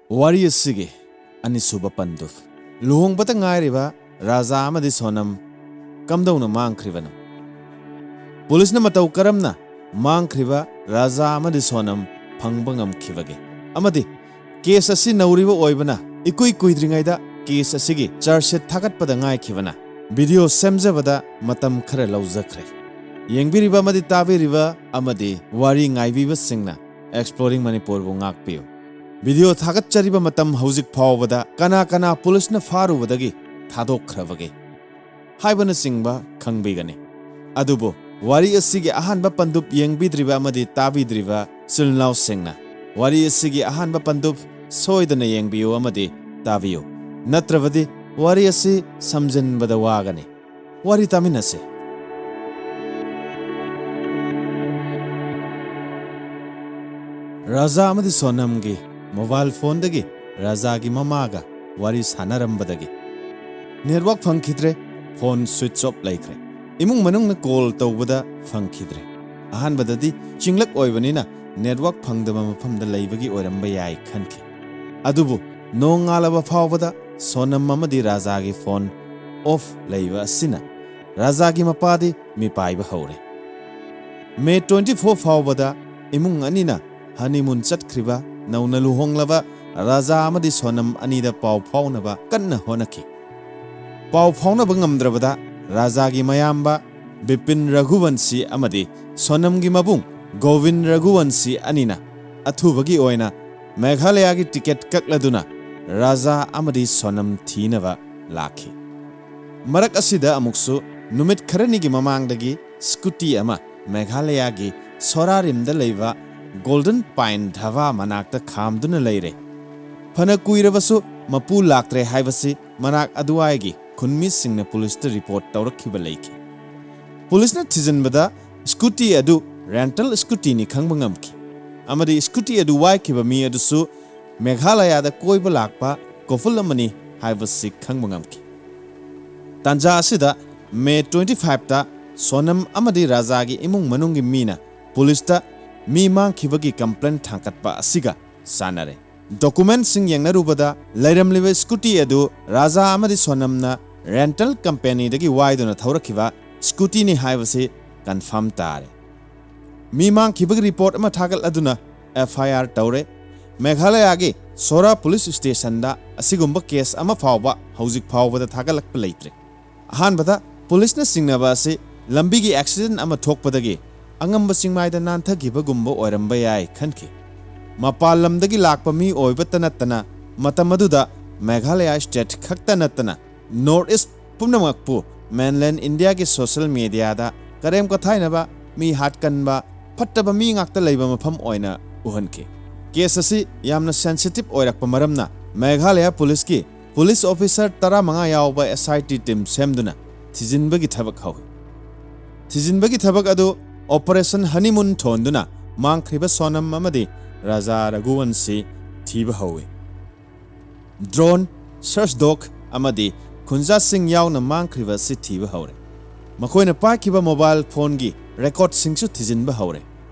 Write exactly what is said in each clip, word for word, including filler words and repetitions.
ꯋꯥꯔꯤ ꯑꯁꯤꯒꯤ ꯑꯅꯤꯁꯨꯕ ꯄꯟꯗꯨ, ꯂꯨꯍꯣꯡꯕꯗ ꯉꯥꯏꯔꯤꯕ ꯔꯥꯖꯥ ꯑꯃꯗꯤ ꯁꯣꯅꯝ ꯀꯝꯗꯧꯅ ꯃꯥꯡꯈ꯭ꯔꯤꯕꯅꯣ? ꯄꯨꯂꯤꯁꯅ ꯃꯇꯧ ꯀꯔꯝꯅ ꯃꯥꯡꯈ꯭ꯔꯤꯕ ꯔꯥꯖꯥ ꯑꯃꯗꯤ ꯁꯣꯅꯝ ꯐꯪꯕ ꯉꯝꯈꯤꯕꯒꯦ? ꯑꯃꯗꯤ ꯀꯦꯁ ꯑꯁꯤ ꯅꯧꯔꯤꯕ ꯑꯣꯏꯕꯅ ꯏꯀꯨꯏ ꯀꯨꯏꯗ꯭ꯔꯤꯉꯩꯗ ꯀꯦꯁ ꯑꯁꯤꯒꯤ ꯆꯥꯔꯖꯁꯤꯠ ꯊꯥꯒꯠꯄꯗ ꯉꯥꯏꯈꯤꯕꯅ ꯚꯤꯗꯤꯑꯣ ꯁꯦꯝꯖꯕꯗ ꯃꯇꯝ ꯈꯔ ꯂꯧꯖꯈ꯭ꯔꯦ꯫ ꯌꯦꯡꯕꯤꯔꯤꯕ ꯑꯃꯗꯤ ꯇꯥꯕꯤꯔꯤꯕ ꯑꯃꯗꯤ ꯋꯥꯔꯤ ꯉꯥꯏꯕꯤꯕꯁꯤꯡꯅ Exploring Manipurꯕꯨ ꯉꯥꯛꯄꯤꯌꯨ꯫ ꯚꯤꯗꯤꯑꯣ ꯊꯥꯒꯠꯆꯔꯤꯕ ꯃꯇꯝ ꯍꯧꯖꯤꯛ ꯐꯥꯎꯕꯗ ꯀꯅꯥ ꯀꯅꯥ ꯄꯨꯂꯤꯁꯅ ꯐꯥꯔꯨꯕꯗꯒꯤ ꯊꯥꯗꯣꯛꯈ꯭ꯔꯕꯒꯦ ꯍꯥꯏꯕꯅꯆꯤꯡꯕ ꯈꯪꯕꯤꯒꯅꯤ꯫ ꯑꯗꯨꯕꯨ ꯋꯥꯔꯤ ꯑꯁꯤꯒꯤ ꯑꯍꯥꯟꯕ ꯄꯟꯗꯨꯞ ꯌꯦꯡꯕꯤꯗ꯭ꯔꯤꯕ ꯑꯃꯗꯤ ꯇꯥꯕꯤꯗ꯭ꯔꯤꯕ ꯏꯆꯤꯜ ꯏꯅꯥꯎꯁꯤꯡꯅ ꯋꯥꯔꯤ ꯑꯁꯤꯒꯤ ꯑꯍꯥꯟꯕ ꯄꯟꯗꯨꯞ ꯁꯣꯏꯗꯅ ꯌꯦꯡꯕꯤꯌꯨ ꯑꯃꯗꯤ ꯇꯥꯕꯤꯌꯨ꯫ ꯅꯠꯇ꯭ꯔꯕꯗꯤ ꯋꯥꯔꯤ ꯑꯁꯤ ꯁꯝꯖꯤꯟꯕꯗ ꯋꯥꯒꯅꯤ꯫ ꯋꯥꯔꯤ ꯇꯥꯃꯤꯟꯅꯁꯦ꯫ ꯔꯥꯖꯥ ꯑꯃꯗꯤ ꯁꯣꯅꯝꯒꯤ ꯃꯣꯕꯥꯏꯜ ꯐꯣꯟꯗꯒꯤ ꯔꯥꯖꯥꯒꯤ ꯃꯃꯥꯒ ꯋꯥꯔꯤ ꯁꯥꯟꯅꯔꯝꯕꯗꯒꯤ ꯅꯦꯠꯋꯥꯛ ꯐꯪꯈꯤꯗ꯭ꯔꯦ꯫ ꯐꯣꯟ ꯁ꯭ꯋꯤꯆ ꯑꯣꯐ ꯂꯩꯈ꯭ꯔꯦ꯫ ꯏꯃꯨꯡ ꯃꯅꯨꯡꯅ ꯀꯣꯜ ꯇꯧꯕꯗ ꯐꯪꯈꯤꯗ꯭ꯔꯦ꯫ ꯑꯍꯥꯟꯕꯗꯗꯤ ꯆꯤꯡꯂꯛ ꯑꯣꯏꯕꯅꯤꯅ ꯅꯦꯠꯋꯥꯛ ꯐꯪꯗꯕ ꯃꯐꯝꯗ ꯂꯩꯕꯒꯤ ꯑꯣꯏꯔꯝꯕ ꯌꯥꯏ ꯈꯟꯈꯤ꯫ ꯑꯗꯨꯕꯨ ꯅꯣꯡꯉꯥꯜꯂꯕ ꯐꯥꯎꯕꯗ ꯁꯣꯅꯝ ꯑꯃꯗꯤ ꯔꯥꯖꯥꯒꯤ ꯐꯣꯟ ꯑꯣꯐ ꯂꯩꯕ ꯑꯁꯤꯅ ꯔꯥꯖꯥꯒꯤ ꯃꯄꯥꯗꯤ ꯃꯤꯄꯥꯏꯕ ꯍꯧꯔꯦ꯫ ꯃꯦ twenty four ꯐꯥꯎꯕꯗ ꯏꯃꯨꯡ ꯑꯅꯤꯅ ꯍꯅꯤꯃꯨꯟ ꯆꯠꯈ꯭ꯔꯤꯕ ꯅꯧꯅ ꯂꯨꯍꯣꯡꯂꯕ ꯔꯥꯖꯥ ꯑꯃꯗꯤ ꯁꯣꯅꯝ ꯑꯅꯤꯗ ꯄꯥꯎ ꯐꯥꯎꯅꯕ ꯀꯟꯅ ꯍꯣꯠꯅꯈꯤ꯫ ꯄꯥꯎ ꯐꯥꯎꯅꯕ ꯉꯝꯗ꯭ꯔꯕꯗ ꯔꯥꯖꯥꯒꯤ ꯃꯌꯥꯝꯕ ꯕꯤꯄꯤꯟ ꯔꯘꯨꯋꯟꯁꯤ ꯑꯃꯗꯤ ꯁꯣꯅꯝꯒꯤ ꯃꯕꯨꯡ ꯒꯣꯕꯤꯟ ꯔꯘꯨꯋꯟꯁꯤ ꯑꯅꯤꯅ ꯑꯊꯨꯕꯒꯤ ꯑꯣꯏꯅ ꯃꯦꯘꯥꯂꯌꯥꯒꯤ ꯇꯤꯀꯦꯠ ꯀꯛꯂꯗꯨꯅ ꯔꯥꯖꯥ ꯑꯃꯗꯤ ꯁꯣꯅꯝ ꯊꯤꯅꯕ ꯂꯥꯛꯈꯤ꯫ ꯃꯔꯛ ꯑꯁꯤꯗ ꯑꯃꯨꯛꯁꯨ ꯅꯨꯃꯤꯠ ꯈꯔꯅꯤꯒꯤ ꯃꯃꯥꯡꯗꯒꯤ ꯁ꯭ꯀꯨꯇꯤ ꯑꯃ ꯃꯦꯘꯥꯂꯌꯥꯒꯤ ꯁꯣꯔꯥꯔꯤꯝꯗ ꯂꯩꯕ ꯒꯣꯜꯗꯟ ꯄꯥꯏꯟ ꯙꯥꯕꯥ ꯃꯅꯥꯛꯇ ꯈꯥꯝꯗꯨꯅ ꯂꯩꯔꯦ꯫ ꯐꯅ ꯀꯨꯏꯔꯕꯁꯨ ꯃꯄꯨ ꯂꯥꯛꯇ꯭ꯔꯦ ꯍꯥꯏꯕꯁꯤ ꯃꯅꯥꯛ ꯑꯗꯨꯋꯥꯏꯒꯤ ꯈꯨꯟꯃꯤꯁꯤꯡꯅ ꯄꯨꯂꯤꯁꯇ ꯔꯤꯄꯣꯔꯠ ꯇꯧꯔꯛꯈꯤꯕ ꯂꯩꯈꯤ꯫ ꯄꯨꯂꯤꯁꯅ ꯊꯤꯖꯤꯟꯕꯗ ꯁ꯭ꯀꯨꯇꯤ ꯑꯗꯨ ꯔꯦꯟꯇꯜ ꯁ꯭ꯀꯨꯇꯤꯅꯤ ꯈꯪꯕ ꯉꯝꯈꯤ ꯑꯃꯗꯤ ꯁ꯭ꯀꯨꯇꯤ ꯑꯗꯨ ꯋꯥꯏꯈꯤꯕ ꯃꯤ ꯑꯗꯨꯁꯨ ꯃꯦꯘꯥꯂꯌꯥꯗ ꯀꯣꯏꯕ ꯂꯥꯛꯄ ꯀꯣꯐꯜ ꯑꯃꯅꯤ ꯍꯥꯏꯕꯁꯤ ꯈꯪꯕ ꯉꯝꯈꯤ꯫ ꯇꯥꯟꯖꯥ ꯑꯁꯤꯗ ꯃꯦ twenty fiveꯇ ꯁꯣꯅꯝ ꯑꯃꯗꯤ ꯔꯥꯖꯥꯒꯤ ꯏꯃꯨꯡ ꯃꯅꯨꯡꯒꯤ ꯃꯤꯅ ꯄꯨꯂꯤꯁꯇ ꯃꯤ ꯃꯥꯡꯈꯤꯕꯒꯤ ꯀꯝꯄ꯭ꯂꯦꯟ ꯊꯥꯡꯒꯠꯄ ꯑꯁꯤꯒ ꯆꯥꯟꯅꯔꯦ꯫ ꯗꯣꯀꯨꯃꯦꯟꯠꯁꯤꯡ ꯌꯦꯡꯅꯔꯨꯕꯗ ꯂꯩꯔꯝꯂꯤꯕ ꯁ꯭ꯀꯨꯇꯤ ꯑꯗꯨ ꯔꯥꯖꯥ ꯑꯃꯗꯤ ꯁꯣꯅꯝꯅ ꯔꯦꯟꯇꯜ ꯀꯝꯄꯦꯅꯤꯗꯒꯤ ꯋꯥꯏꯗꯨꯅ ꯊꯧꯔꯛꯈꯤꯕ ꯁ꯭ꯀꯨꯇꯤꯅꯤ ꯍꯥꯏꯕꯁꯤ ꯀꯟꯐꯥꯔꯝ ꯇꯥꯔꯦ꯫ ꯃꯤ ꯃꯥꯡꯈꯤꯕꯒꯤ ꯔꯤꯄꯣꯔꯠ ꯑꯃ ꯊꯥꯒꯠꯂꯗꯨꯅ ꯑꯦꯐ ꯑꯥꯏ ꯑꯥꯔ ꯇꯧꯔꯦ꯫ ꯃꯦꯘꯥꯂꯌꯥꯒꯤ ꯁꯣꯔꯥ ꯄꯨꯂꯤꯁ ꯁ꯭ꯇꯦꯁꯟꯗ ꯑꯁꯤꯒꯨꯝꯕ ꯀꯦꯁ ꯑꯃ ꯐꯥꯎꯕ ꯍꯧꯖꯤꯛ ꯐꯥꯎꯕꯗ ꯊꯥꯒꯠꯂꯛꯄ ꯂꯩꯇ꯭ꯔꯤ꯫ ꯑꯍꯥꯟꯕꯗ ꯄꯨꯂꯤꯁꯅ ꯆꯤꯡꯅꯕ ꯑꯁꯤ ꯂꯝꯕꯤꯒꯤ ꯑꯦꯛꯁꯤꯗꯦꯟꯠ ꯑꯃ ꯊꯣꯛꯄꯗꯒꯤ ꯑꯉꯝꯕ ꯆꯤꯡꯃꯥꯏꯗ ꯅꯥꯟꯊꯈꯤꯕꯒꯨꯝꯕ ꯑꯣꯏꯔꯝꯕ ꯌꯥꯏ ꯈꯟꯈꯤ꯫ ꯃꯄꯥꯟ ꯂꯝꯗꯒꯤ ꯂꯥꯛꯄ ꯃꯤ ꯑꯣꯏꯕꯇ ꯅꯠꯇꯅ ꯃꯇꯝ ꯑꯗꯨꯗ ꯃꯦꯘꯥꯂꯌꯥ ꯁ꯭ꯇꯦꯠ ꯈꯛꯇ ꯅꯠꯇꯅ ꯅꯣꯔꯠ ꯏꯁ ꯄꯨꯝꯅꯃꯛꯄꯨ ꯃꯦꯟꯂꯦꯟ ꯏꯟꯗꯤꯌꯥꯒꯤ ꯁꯣꯁꯦꯜ ꯃꯤꯗꯤꯌꯥꯗ ꯀꯔꯦꯝ ꯀꯊꯥꯏꯅꯕ, ꯃꯤ ꯍꯥꯠꯀꯟꯕ, ꯐꯠꯇꯕ ꯃꯤ ꯉꯥꯛꯇ ꯂꯩꯕ ꯃꯐꯝ ꯑꯣꯏꯅ ꯎꯍꯟꯈꯤ꯫ ꯀꯦꯁ ꯑꯁꯤ ꯌꯥꯝꯅ ꯁꯦꯟꯁꯤꯇꯤꯚ ꯑꯣꯏꯔꯛꯄ ꯃꯔꯝꯅ ꯃꯦꯘꯥꯂꯌꯥ ꯄꯨꯂꯤꯁꯀꯤ ꯄꯨꯂꯤꯁ ꯑꯣꯐꯤꯁꯔ ꯇꯔꯥꯃꯉꯥ ꯌꯥꯎꯕ ꯑꯦꯁ ꯑꯥꯏ ꯇꯤ ꯇꯤꯝ ꯁꯦꯝꯗꯨꯅ ꯊꯤꯖꯤꯟꯕꯒꯤ ꯊꯕꯛ ꯍꯧꯏ꯫ ꯊꯤꯖꯤꯟꯕꯒꯤ ꯊꯕꯛ ꯑꯗꯨ ꯑꯣꯄꯔꯦꯁꯟ ꯍꯅꯤꯃꯨꯟ ꯊꯣꯟꯗꯨꯅ ꯃꯥꯡꯈ꯭ꯔꯤꯕ ꯁꯣꯅꯝ ꯑꯃꯗꯤ ꯔꯥꯖꯥ ꯔꯘꯨꯋꯟꯁꯤ ꯊꯤꯕ ꯍꯧꯏ꯫ ꯗ꯭ꯔꯣꯟ, ꯁꯔꯆ ꯗꯣꯒ ꯑꯃꯗꯤ ꯈꯨꯟꯖꯥꯁꯤꯡ ꯌꯥꯎꯅ ꯃꯥꯡꯈ꯭ꯔꯤꯕ ꯑꯁꯤ ꯊꯤꯕ ꯍꯧꯔꯦ꯫ ꯃꯈꯣꯏꯅ ꯄꯥꯏꯈꯤꯕ ꯃꯣꯕꯥꯏꯜ ꯐꯣꯟꯒꯤ ꯔꯦꯀꯣꯔꯗꯁꯤꯡꯁꯨ ꯊꯤꯖꯤꯟꯕ ꯍꯧꯔꯦ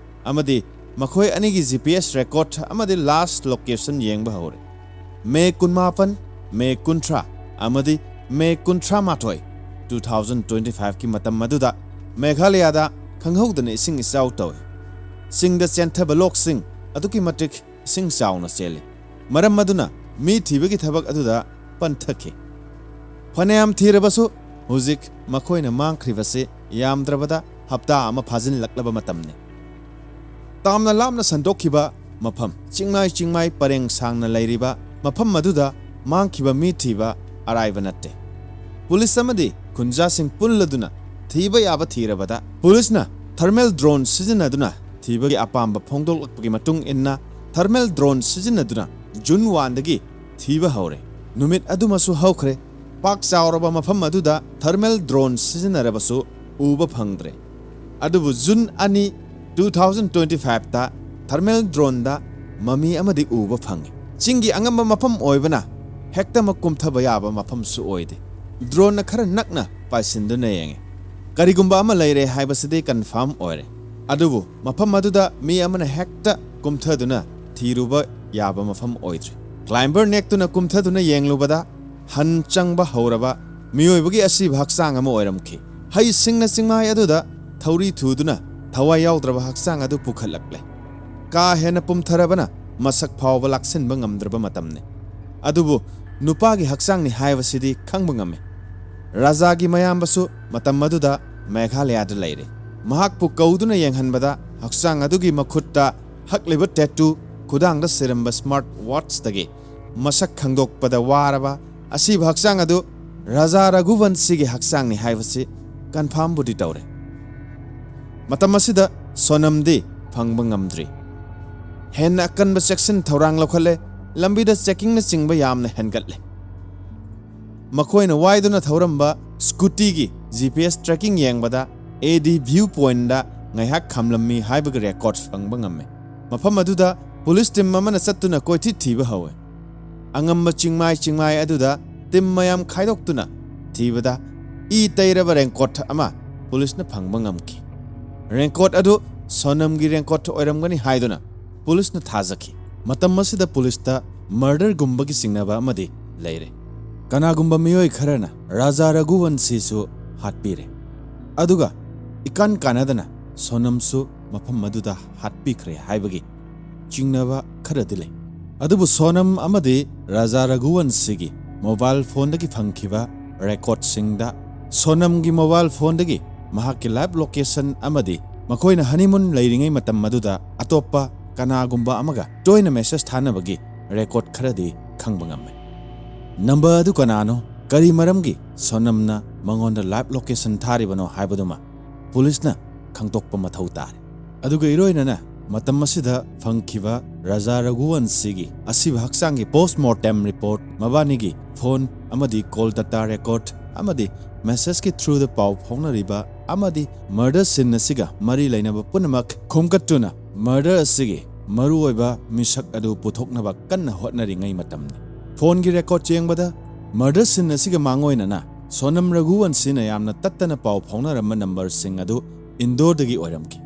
ꯑꯃꯗꯤ ꯃꯈꯣꯏ ꯑꯅꯤꯒꯤ ꯖꯤ ꯄꯤ ꯑꯦꯁ ꯔꯦꯀꯣꯔꯗ ꯑꯃꯗꯤ ꯂꯥꯁ ꯂꯣꯀꯦꯁꯟ ꯌꯦꯡꯕ ꯍꯧꯔꯦ꯫ ꯃꯦ ꯀꯨꯟꯃꯥꯄꯟ, ꯃꯦ ꯀꯨꯟꯊ꯭ꯔꯥ ꯑꯃꯗꯤ ꯃꯦ ꯀꯨꯟꯊ꯭ꯔꯥ ꯃꯥꯊꯣꯏ, two thousand twenty five ꯀꯤ ꯃꯇꯝ ꯑꯗꯨꯗ ꯃꯦꯘꯥꯂꯌꯥꯗ ꯈꯪꯍꯧꯗꯅ ꯏꯁꯤꯡ ꯏꯆꯥꯎ ꯇꯧꯏ꯫ ꯆꯤꯡꯗ ꯆꯦꯟꯊꯕ ꯂꯣꯛꯁꯤꯡ ꯑꯗꯨꯛꯀꯤ ꯃꯇꯤꯛ ꯏꯁꯤꯡ ꯆꯥꯎꯅ ꯆꯦꯜꯂꯤ꯫ ꯃꯔꯝ ꯑꯗꯨꯅ ꯃꯤ ꯊꯤꯕꯒꯤ ꯊꯕꯛ ꯑꯗꯨꯗ ꯄꯟꯊꯈꯤ꯫ ꯐꯅꯌꯥꯝ ꯊꯤꯔꯕꯁꯨ ꯍꯧꯖꯤꯛ ꯃꯈꯣꯏꯅ ꯃꯥꯡꯈ꯭ꯔꯤꯕꯁꯤ ꯌꯥꯝꯗ꯭ꯔꯕꯗ ꯍꯞꯇꯥ ꯑꯃ ꯐꯥꯖꯤꯜꯂꯛꯂꯕ ꯃꯇꯝꯅꯤ꯫ ꯇꯥꯝꯅ ꯂꯥꯞꯅ ꯁꯟꯗꯣꯛꯈꯤꯕ ꯃꯐꯝ, ꯆꯤꯡꯃꯥꯏ ꯆꯤꯡꯃꯥꯏ ꯄꯔꯦꯡ ꯁꯥꯡꯅ ꯂꯩꯔꯤꯕ ꯃꯐꯝ ꯑꯗꯨꯗ ꯃꯥꯡꯈꯤꯕ ꯃꯤ ꯊꯤꯕ ꯑꯔꯥꯏꯕ ꯅꯠꯇꯦ꯫ ꯄꯨꯂꯤꯁ ꯑꯃꯗꯤ ꯈꯨꯟꯖꯥꯁꯤꯡ ꯄꯨꯜꯂꯗꯨꯅ ꯊꯤꯕ ꯌꯥꯕ ꯊꯤꯔꯕꯗ, ꯄꯨꯂꯤꯁꯅ ꯊꯔꯃꯦꯜ ꯗ꯭ꯔꯣꯟ ꯁꯤꯖꯤꯟꯅꯗꯨꯅ ꯊꯤꯕꯒꯤ ꯑꯄꯥꯝꯕ ꯐꯣꯡꯗꯣꯛꯂꯛꯄꯒꯤ ꯃꯇꯨꯡ ꯏꯟꯅ, ꯊꯔꯃꯦꯜ ꯗ꯭ꯔꯣꯟ ꯁꯤꯖꯤꯟꯅꯗꯨꯅ ꯖꯨꯟ ꯋꯥꯟꯗꯒꯤ ꯊꯤꯕ ꯍꯧꯔꯦ꯫ ꯅꯨꯃꯤꯠ ꯑꯗꯨꯃꯁꯨ ꯍꯧꯈ꯭ꯔꯦ꯫ ꯄꯥꯛ ꯆꯥꯎꯔꯕ ꯃꯐꯝ ꯑꯗꯨꯗ ꯊꯔꯃꯦꯜ ꯗ꯭ꯔꯣꯟ ꯁꯤꯖꯤꯟꯅꯔꯕꯁꯨ ꯎꯕ ꯐꯪꯗ꯭ꯔꯦ꯫ ꯑꯗꯨꯕꯨ ꯖꯨꯟ ꯑꯅꯤ, two thousand twenty five ꯇ ꯊꯔꯃꯦꯜ ꯗ꯭ꯔꯣꯟꯗ ꯃꯃꯤ ꯑꯃꯗꯤ ꯎꯕ ꯐꯪꯉꯤ꯫ ꯆꯤꯡꯒꯤ ꯑꯉꯝꯕ ꯃꯐꯝ ꯑꯣꯏꯕꯅ ꯍꯦꯛꯇꯃꯛ ꯀꯨꯝꯊꯕ ꯌꯥꯕ ꯃꯐꯝꯁꯨ ꯑꯣꯏꯗꯦ꯫ ꯗ꯭ꯔꯣꯟꯅ ꯈꯔ ꯅꯛꯅ ꯄꯥꯏꯁꯤꯟꯗꯨꯅ ꯌꯦꯡꯉꯤ꯫ ꯀꯔꯤꯒꯨꯝꯕ ꯑꯃ ꯂꯩꯔꯦ ꯍꯥꯏꯕꯁꯤꯗꯤ ꯀꯟꯐꯥꯔꯝ ꯑꯣꯏꯔꯦ꯫ ꯑꯗꯨꯕꯨ ꯃꯐꯝ ꯑꯗꯨꯗ ꯃꯤ ꯑꯃꯅ ꯍꯦꯛꯇ ꯀꯨꯝꯊꯗꯨꯅ ꯊꯤꯔꯨꯕ ꯌꯥꯕ ꯃꯐꯝ ꯑꯣꯏꯗ꯭ꯔꯤ꯫ ꯀ꯭ꯂꯥꯏꯝꯕꯔ ꯅꯦꯛꯇꯨꯅ ꯀꯨꯝꯊꯗꯨꯅ ꯌꯦꯡꯂꯨꯕꯗ ꯍꯟ ꯆꯪꯕ ꯍꯧꯔꯕ ꯃꯤꯑꯣꯏꯕꯒꯤ ꯑꯁꯤꯕ ꯍꯛꯆꯥꯡ ꯑꯃ ꯑꯣꯏꯔꯝꯈꯤ꯫ ꯍꯩꯁꯤꯡꯅ ꯆꯤꯡꯃꯥꯏ ꯑꯗꯨꯗ ꯊꯧꯔꯤ ꯊꯨꯗꯨꯅ ꯊꯋꯥꯏ ꯌꯥꯎꯗ꯭ꯔꯕ ꯍꯛꯆꯥꯡ ꯑꯗꯨ ꯄꯨꯈꯠꯂꯛꯂꯦ꯫ ꯀꯥ ꯍꯦꯟꯅ ꯄꯨꯝꯊꯔꯕꯅ ꯃꯁꯛ ꯐꯥꯎꯕ ꯂꯥꯛꯁꯤꯟꯕ ꯉꯝꯗ꯭ꯔꯕ ꯃꯇꯝꯅꯤ꯫ ꯑꯗꯨꯕꯨ ꯅꯨꯄꯥꯒꯤ ꯍꯛꯆꯥꯡꯅꯤ ꯍꯥꯏꯕꯁꯤꯗꯤ ꯈꯪꯕ ꯉꯝꯃꯤ꯫ ꯔꯥꯖꯥꯒꯤ ꯃꯌꯥꯝꯕꯁꯨ ꯃꯇꯝ ꯑꯗꯨꯗ ꯃꯦꯘꯥꯂꯌꯥꯗ ꯂꯩꯔꯦ꯫ ꯃꯍꯥꯛꯄꯨ ꯀꯧꯗꯨꯅ ꯌꯦꯡꯍꯟꯕꯗ ꯍꯛꯆꯥꯡ ꯑꯗꯨꯒꯤ ꯃꯈꯨꯠꯇ ꯍꯛꯂꯤꯕ ꯇꯦꯇꯨ, ꯈꯨꯗꯥꯡꯗ ꯁꯤꯔꯝꯕ ꯁ꯭ꯃꯥꯔꯠ ꯋꯥꯠꯆꯇꯒꯤ ꯃꯁꯛ ꯈꯪꯗꯣꯛꯄꯗ ꯋꯥꯔꯕ ꯑꯁꯤꯕ ꯍꯛꯆꯥꯡ ꯑꯗꯨ ꯔꯥꯖꯥ ꯔꯘꯨꯕꯟꯁꯤꯒꯤ ꯍꯛꯆꯥꯡꯅꯤ ꯍꯥꯏꯕꯁꯤ ꯀꯟꯐꯥꯔꯝꯕꯨꯗꯤ ꯇꯧꯔꯦ꯫ ꯃꯇꯝ ꯑꯁꯤꯗ ꯁꯣꯅꯝꯗꯤ ꯐꯪꯕ ꯉꯝꯗ꯭ꯔꯤ꯫ ꯍꯦꯟꯅ ꯑꯀꯟꯕ ꯆꯦꯛꯁꯤꯟ ꯊꯧꯔꯥꯡ ꯂꯧꯈꯠꯂꯦ꯫ ꯂꯝꯕꯤꯗ ꯆꯦꯀꯤꯡꯅꯆꯤꯡꯕ ꯌꯥꯝꯅ ꯍꯦꯟꯒꯠꯂꯦ꯫ ꯃꯈꯣꯏꯅ ꯋꯥꯏꯗꯨꯅ ꯊꯧꯔꯝꯕ ꯁ꯭ꯀꯨꯇꯤꯒꯤ ꯖꯤ ꯄꯤ ꯑꯦꯁ ꯇ꯭ꯔꯦꯀꯤꯡ ꯌꯦꯡꯕꯗ ꯑꯦ ꯗꯤ ꯚ꯭ꯌꯨ ꯄꯣꯏꯟꯗ ꯉꯥꯏꯍꯥꯛ ꯈꯥꯝꯂꯝꯃꯤ ꯍꯥꯏꯕꯒꯤ ꯔꯦꯀꯣꯔꯗ ꯐꯪꯕ ꯉꯝꯃꯤ꯫ ꯃꯐꯝ ꯑꯗꯨꯗ ꯄꯨꯂꯤꯁ ꯇꯤꯝ ꯑꯃꯅ ꯆꯠꯇꯨꯅ ꯀꯣꯏꯊꯤ ꯊꯤꯕ ꯍꯧꯋꯤ꯫ ꯑꯉꯝꯕ ꯆꯤꯡꯃꯥꯏ ꯆꯤꯡꯃꯥꯏ ꯑꯗꯨꯗ ꯇꯤꯝ ꯃꯌꯥꯝ ꯈꯥꯏꯗꯣꯛꯇꯨꯅ ꯊꯤꯕꯗ ꯏ ꯇꯩꯔꯕ ꯔꯦꯟꯀꯣꯠ ꯑꯃ ꯄꯨꯂꯤꯁꯅ ꯐꯪꯕ ꯉꯝꯈꯤ꯫ ꯔꯦꯟꯀꯣꯠ ꯑꯗꯨ ꯁꯣꯅꯝꯒꯤ ꯔꯦꯟꯀꯣꯠ ꯑꯣꯏꯔꯝꯒꯅꯤ ꯍꯥꯏꯗꯨꯅ ꯄꯨꯂꯤꯁꯅ ꯊꯥꯖꯈꯤ꯫ ꯃꯇꯝ ꯑꯁꯤꯗ ꯄꯨꯂꯤꯁꯇ ꯃꯔꯗꯔꯒꯨꯝꯕꯒꯤ ꯆꯤꯡꯅꯕ ꯑꯃꯗꯤ ꯂꯩꯔꯦ꯫ ꯀꯅꯥꯒꯨꯝꯕ ꯃꯤꯑꯣꯏ ꯈꯔꯅ ꯔꯥꯖꯥ ꯔꯘꯨꯋꯟꯁꯤꯁꯨ ꯍꯥꯠꯄꯤꯔꯦ꯫ ꯑꯗꯨꯒ ꯏꯀꯥꯟ ꯀꯥꯟꯅꯗꯅ ꯁꯣꯅꯝꯁꯨ ꯃꯐꯝ ꯑꯗꯨꯗ ꯍꯥꯠꯄꯤꯈ꯭ꯔꯦ ꯍꯥꯏꯕꯒꯤ ꯆꯤꯡꯅꯕ ꯈꯔꯗꯤ ꯂꯩ꯫ ꯑꯗꯨꯕꯨ ꯁꯣꯅꯝ ꯑꯃꯗꯤ ꯔꯥꯖꯥ ꯔꯘꯨꯋꯟꯁꯤꯒꯤ ꯃꯣꯕꯥꯏꯜ ꯐꯣꯟꯗꯒꯤ ꯐꯪꯈꯤꯕ ꯔꯦꯀꯣꯔꯗꯁꯤꯡꯗ ꯁꯣꯅꯝꯒꯤ ꯃꯣꯕꯥꯏꯜ ꯐꯣꯟꯗꯒꯤ ꯃꯍꯥꯛꯀꯤ ꯂꯥꯏꯚ ꯂꯣꯀꯦꯁꯟ ꯑꯃꯗꯤ ꯃꯈꯣꯏꯅ ꯍꯅꯤꯃꯨꯟ ꯂꯩꯔꯤꯉꯩ ꯃꯇꯝ ꯑꯗꯨꯗ ꯑꯇꯣꯞꯄ ꯀꯅꯥꯒꯨꯝꯕ ꯑꯃꯒ ꯇꯣꯏꯅ ꯃꯦꯁꯦꯖ ꯊꯥꯅꯕꯒꯤ ꯔꯦꯀꯣꯔꯗ ꯈꯔꯗꯤ ꯈꯪꯕ ꯉꯝꯃꯤ꯫ ꯅꯝꯕꯔ ꯑꯗꯨ ꯀꯅꯥꯅꯣ, ꯀꯔꯤ ꯃꯔꯝꯒꯤ ꯁꯣꯅꯝꯅ ꯃꯉꯣꯟꯗ ꯂꯥꯏꯚ ꯂꯣꯀꯦꯁꯟ ꯊꯥꯔꯤꯕꯅꯣ ꯍꯥꯏꯕꯗꯨꯃ ꯄꯨꯂꯤꯁꯅ ꯈꯪꯗꯣꯛꯄ ꯃꯊꯧ ꯇꯥꯔꯦ꯫ ꯑꯗꯨꯒ ꯏꯔꯣꯏꯅꯅ ꯃꯇꯝ ꯑꯁꯤꯗ ꯐꯪꯈꯤꯕ ꯔꯥꯖꯥ ꯔꯘꯨꯋꯟꯁꯤꯒꯤ ꯑꯁꯤꯕ ꯍꯛꯆꯥꯡꯒꯤ ꯄꯣꯁꯃꯣꯔꯇꯦꯝ ꯔꯤꯄꯣꯔꯠ, ꯃꯕꯥꯅꯤꯒꯤ ꯐꯣꯟ ꯑꯃꯗꯤ ꯀꯣꯜ ꯗꯇꯥ ꯔꯦꯀꯣꯔꯗ ꯑꯃꯗꯤ ꯃꯦꯁꯦꯖꯀꯤ ꯊ꯭ꯔꯨꯗ ꯄꯥꯎ ꯐꯥꯎꯅꯔꯤꯕ ꯑꯃꯗꯤ ꯃꯔꯗꯔ ꯁꯤꯟ ꯑꯁꯤꯒ ꯃꯔꯤ ꯂꯩꯅꯕ ꯄꯨꯝꯅꯃꯛ ꯈꯣꯝꯒꯠꯇꯨꯅ ꯃꯔꯗꯔ ꯑꯁꯤꯒꯤ ꯃꯔꯨꯑꯣꯏꯕ ꯃꯤꯁꯛ ꯑꯗꯨ ꯄꯨꯊꯣꯛꯅꯕ ꯀꯟꯅ ꯍꯣꯠꯅꯔꯤꯉꯩ ꯃꯇꯝꯅꯤ꯫ ꯐꯣꯟꯒꯤ ꯔꯦꯀꯣꯔꯗ ꯌꯦꯡꯕꯗ ꯃꯔꯗꯔ ꯁꯤꯟ ꯑꯁꯤꯒ ꯃꯥꯡꯑꯣꯏꯅꯅ ꯁꯣꯅꯝ ꯔꯘꯨꯋꯟꯁꯤꯅ ꯌꯥꯝꯅ ꯇꯠꯇꯅ ꯄꯥꯎ ꯐꯥꯎꯅꯔꯝꯕ ꯅꯝꯕꯔꯁꯤꯡ ꯑꯗꯨ ꯏꯟꯗꯣꯔꯗꯒꯤ ꯑꯣꯏꯔꯝꯈꯤ꯫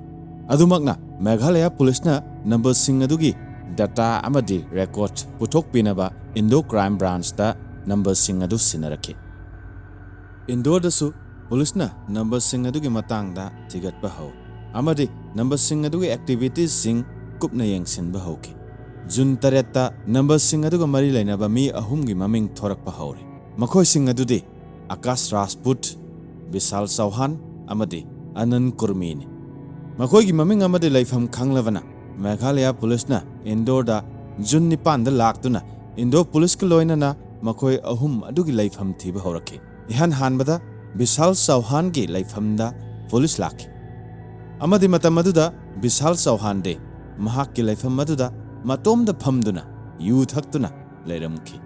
ꯑꯗꯨꯃꯛꯅ ꯃꯦꯘꯥꯂꯌꯥ ꯄꯨꯂꯤꯁꯅ ꯅꯝꯕꯔꯁꯤꯡ ꯑꯗꯨꯒꯤ data ꯑꯃꯗꯤ record ꯄꯨꯊꯣꯛꯄꯤꯅꯕ ꯏꯟꯗꯣ crime branchꯇ numberꯁꯤꯡ ꯑꯗꯨ ꯁꯤꯟꯅꯔꯛꯈꯤ꯫ ꯏꯟꯗꯣꯔꯗꯁꯨ ꯄꯨꯂꯤꯁꯅ numberꯁꯤꯡ ꯑꯗꯨꯒꯤ ꯃꯇꯥꯡꯗ ꯊꯤꯒꯠꯄ ꯍꯧꯏ ꯑꯃꯗꯤ numberꯁꯤꯡ ꯑꯗꯨꯒꯤ activitiesꯁꯤꯡ ꯀꯨꯞꯅ ꯌꯦꯡꯁꯤꯟꯕ ꯍꯧꯈꯤ꯫ ꯖꯨꯟ ꯇꯔꯦꯠꯇ numberꯁꯤꯡ ꯑꯗꯨꯒ ꯃꯔꯤ ꯂꯩꯅꯕ ꯃꯤ ꯑꯍꯨꯝꯒꯤ ꯃꯃꯤꯡ ꯊꯣꯔꯛꯄ ꯍꯧꯔꯦ꯫ ꯃꯈꯣꯏꯁꯤꯡ ꯑꯗꯨꯗꯤ ꯑꯀꯥꯁ ꯔꯥꯖꯄꯨꯠ, ꯕꯤꯁꯥꯜ ꯆꯧꯍꯥꯟ ꯑꯃꯗꯤ ꯑꯅꯟ ꯀꯨꯔꯃꯤꯅꯤ꯫ ꯃꯈꯣꯏꯒꯤ ꯃꯃꯤꯡ ꯑꯃꯗꯤ ꯂꯩꯐꯝ ꯈꯪꯂꯕꯅ ꯃꯦꯘꯥꯂꯌꯥ ꯄꯨꯂꯤꯁꯅ ꯏꯟꯗꯣꯔꯗ ꯖꯨꯟ ꯅꯤꯄꯥꯟꯗ ꯂꯥꯛꯇꯨꯅ ꯏꯟꯗꯣꯔ ꯄꯨꯂꯤꯁꯀ ꯂꯣꯏꯅꯅ ꯃꯈꯣꯏ ꯑꯍꯨꯝ ꯑꯗꯨꯒꯤ ꯂꯩꯐꯝ ꯊꯤꯕ ꯍꯧꯔꯛꯈꯤ꯫ ꯏꯍꯥꯟ ꯍꯥꯟꯕꯗ ꯕꯤꯁꯥꯜ ꯆꯧꯍꯥꯟꯒꯤ ꯂꯩꯐꯝꯗ ꯄꯨꯂꯤꯁ ꯂꯥꯛꯈꯤ ꯑꯃꯗꯤ ꯃꯇꯝ ꯑꯗꯨꯗ ꯕꯤꯁꯥꯜ ꯆꯧꯍꯥꯟꯗꯤ ꯃꯍꯥꯛꯀꯤ ꯂꯩꯐꯝ ꯑꯗꯨꯗ ꯃꯇꯣꯝꯗ ꯐꯝꯗꯨꯅ ꯌꯨ ꯊꯛꯇꯨꯅ ꯂꯩꯔꯝꯈꯤ꯫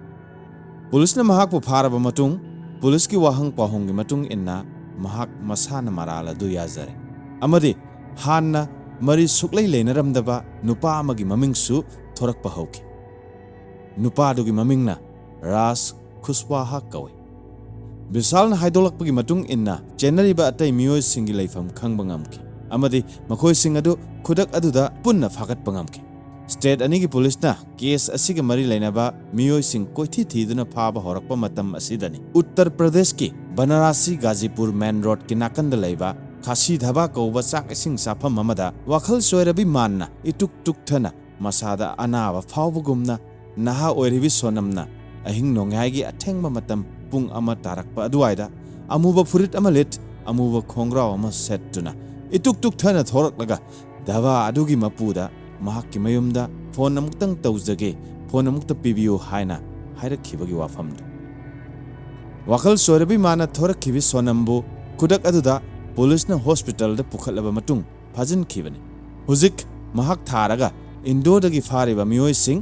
ꯄꯨꯂꯤꯁꯅ ꯃꯍꯥꯛꯄꯨ ꯐꯥꯔꯕ ꯃꯇꯨꯡ, ꯄꯨꯂꯤꯁꯀꯤ ꯋꯥꯍꯪ ꯄꯥꯎꯍꯪꯒꯤ ꯃꯇꯨꯡ ꯏꯟꯅ ꯃꯍꯥꯛ ꯃꯁꯥꯅ ꯃꯔꯥꯜ ꯑꯗꯨ ꯌꯥꯖꯔꯦ ꯑꯃꯗꯤ ꯍꯥꯟꯅ ꯃꯔꯤ ꯁꯨꯛꯂꯩ ꯂꯩꯅꯔꯝꯗꯕ ꯅꯨꯄꯥ ꯑꯃꯒꯤ ꯃꯃꯤꯡꯁꯨ ꯊꯣꯔꯛꯄ ꯍꯧꯈꯤ꯫ ꯅꯨꯄꯥꯗꯨꯒꯤ ꯃꯃꯤꯡꯅ ꯔꯥꯖ ꯈꯨꯁꯋꯥꯍꯥ ꯀꯧꯏ꯫ ꯕꯤꯁꯥꯜꯅ ꯍꯥꯏꯗꯣꯛꯂꯛꯄꯒꯤ ꯃꯇꯨꯡ ꯏꯟꯅ ꯆꯦꯟꯅꯔꯤꯕ ꯑꯇꯩ ꯃꯤꯑꯣꯏꯁꯤꯡꯒꯤ ꯂꯩꯐꯝ ꯈꯪꯕ ꯉꯝꯈꯤ ꯑꯃꯗꯤ ꯃꯈꯣꯏꯁꯤꯡ ꯑꯗꯨ ꯈꯨꯗꯛ ꯑꯗꯨꯗ ꯄꯨꯟꯅ ꯐꯥꯒꯠꯄ ꯉꯝꯈꯤ꯫ State ꯑꯅꯤꯒꯤ ꯄꯨꯂꯤꯁꯅ case ꯑꯁꯤꯒ ꯃꯔꯤ ꯂꯩꯅꯕ ꯃꯤꯑꯣꯏꯁꯤꯡ ꯀꯣꯏꯊꯤ ꯊꯤꯗꯨꯅ ꯐꯥꯕ ꯍꯧꯔꯛꯄ ꯃꯇꯝ ꯑꯁꯤꯗꯅꯤ ꯎꯠꯇꯔ ꯄ꯭ꯔꯗꯦꯁꯀꯤ ꯕꯅꯥꯔꯥꯁꯤ ꯒꯥꯖꯤꯄꯨꯔ main roadꯀꯤ ꯅꯥꯀꯟꯗ ꯂꯩꯕ ꯈꯥꯁꯤ ꯙꯥꯕꯥ ꯀꯧꯕ ꯆꯥꯛ ꯏꯁꯤꯡ ꯆꯥꯐꯝ ꯑꯃꯗ ꯋꯥꯈꯜ ꯆꯣꯏꯔꯕꯤ ꯃꯥꯟꯅ ꯏꯇꯨꯛ ꯇꯨꯛꯊꯅ ꯃꯁꯥꯗ ꯑꯅꯥꯕ ꯐꯥꯎꯕꯒꯨꯝꯅ ꯅꯍꯥ ꯑꯣꯏꯔꯤꯕꯤ ꯁꯣꯅꯝꯅ ꯑꯍꯤꯡ ꯅꯣꯡꯌꯥꯏꯒꯤ ꯑꯊꯦꯡꯕ ꯃꯇꯝ ꯄꯨꯡ ꯑꯃ ꯇꯥꯔꯛꯄ ꯑꯗꯨꯋꯥꯏꯗ ꯑꯃꯨꯕ ꯐꯨꯔꯤꯠ ꯑꯃ ꯂꯤꯠ, ꯑꯃꯨꯕ ꯈꯣꯡꯒ꯭ꯔꯥꯎ ꯑꯃ ꯁꯦꯠꯇꯨꯅ ꯏꯇꯨꯛ ꯇꯨꯛꯊꯅ ꯊꯣꯔꯛꯂꯒ ꯙꯥꯕꯥ ꯑꯗꯨꯒꯤ ꯃꯄꯨꯗ ꯃꯍꯥꯛꯀꯤ ꯃꯌꯨꯝꯗ "Phone ꯑꯃꯨꯛꯇꯪ ꯇꯧꯖꯒꯦ, phone ꯑꯃꯨꯛꯇ ꯄꯤꯕꯤꯌꯨ" ꯍꯥꯏꯅ ꯍꯥꯏꯔꯛꯈꯤꯕꯒꯤ ꯋꯥꯐꯝꯗꯨ꯫ ꯋꯥꯈꯜ ꯆꯣꯏꯔꯕꯤ ꯃꯥꯅ ꯊꯣꯔꯛꯈꯤꯕꯤ ꯁꯣꯅꯝꯕꯨ ꯈꯨꯗꯛ ꯑꯗꯨꯗ ꯄꯨꯂꯤꯁꯅ hospitalꯗ ꯄꯨꯈꯠꯂꯕ ꯃꯇꯨꯡ ꯐꯥꯖꯤꯟꯈꯤꯕꯅꯤ꯫ ꯍꯧꯖꯤꯛ ꯃꯍꯥꯛ ꯊꯥꯔꯒ ꯏꯟꯗꯣꯔꯗꯒꯤ ꯐꯥꯔꯤꯕ ꯃꯤꯑꯣꯏꯁꯤꯡ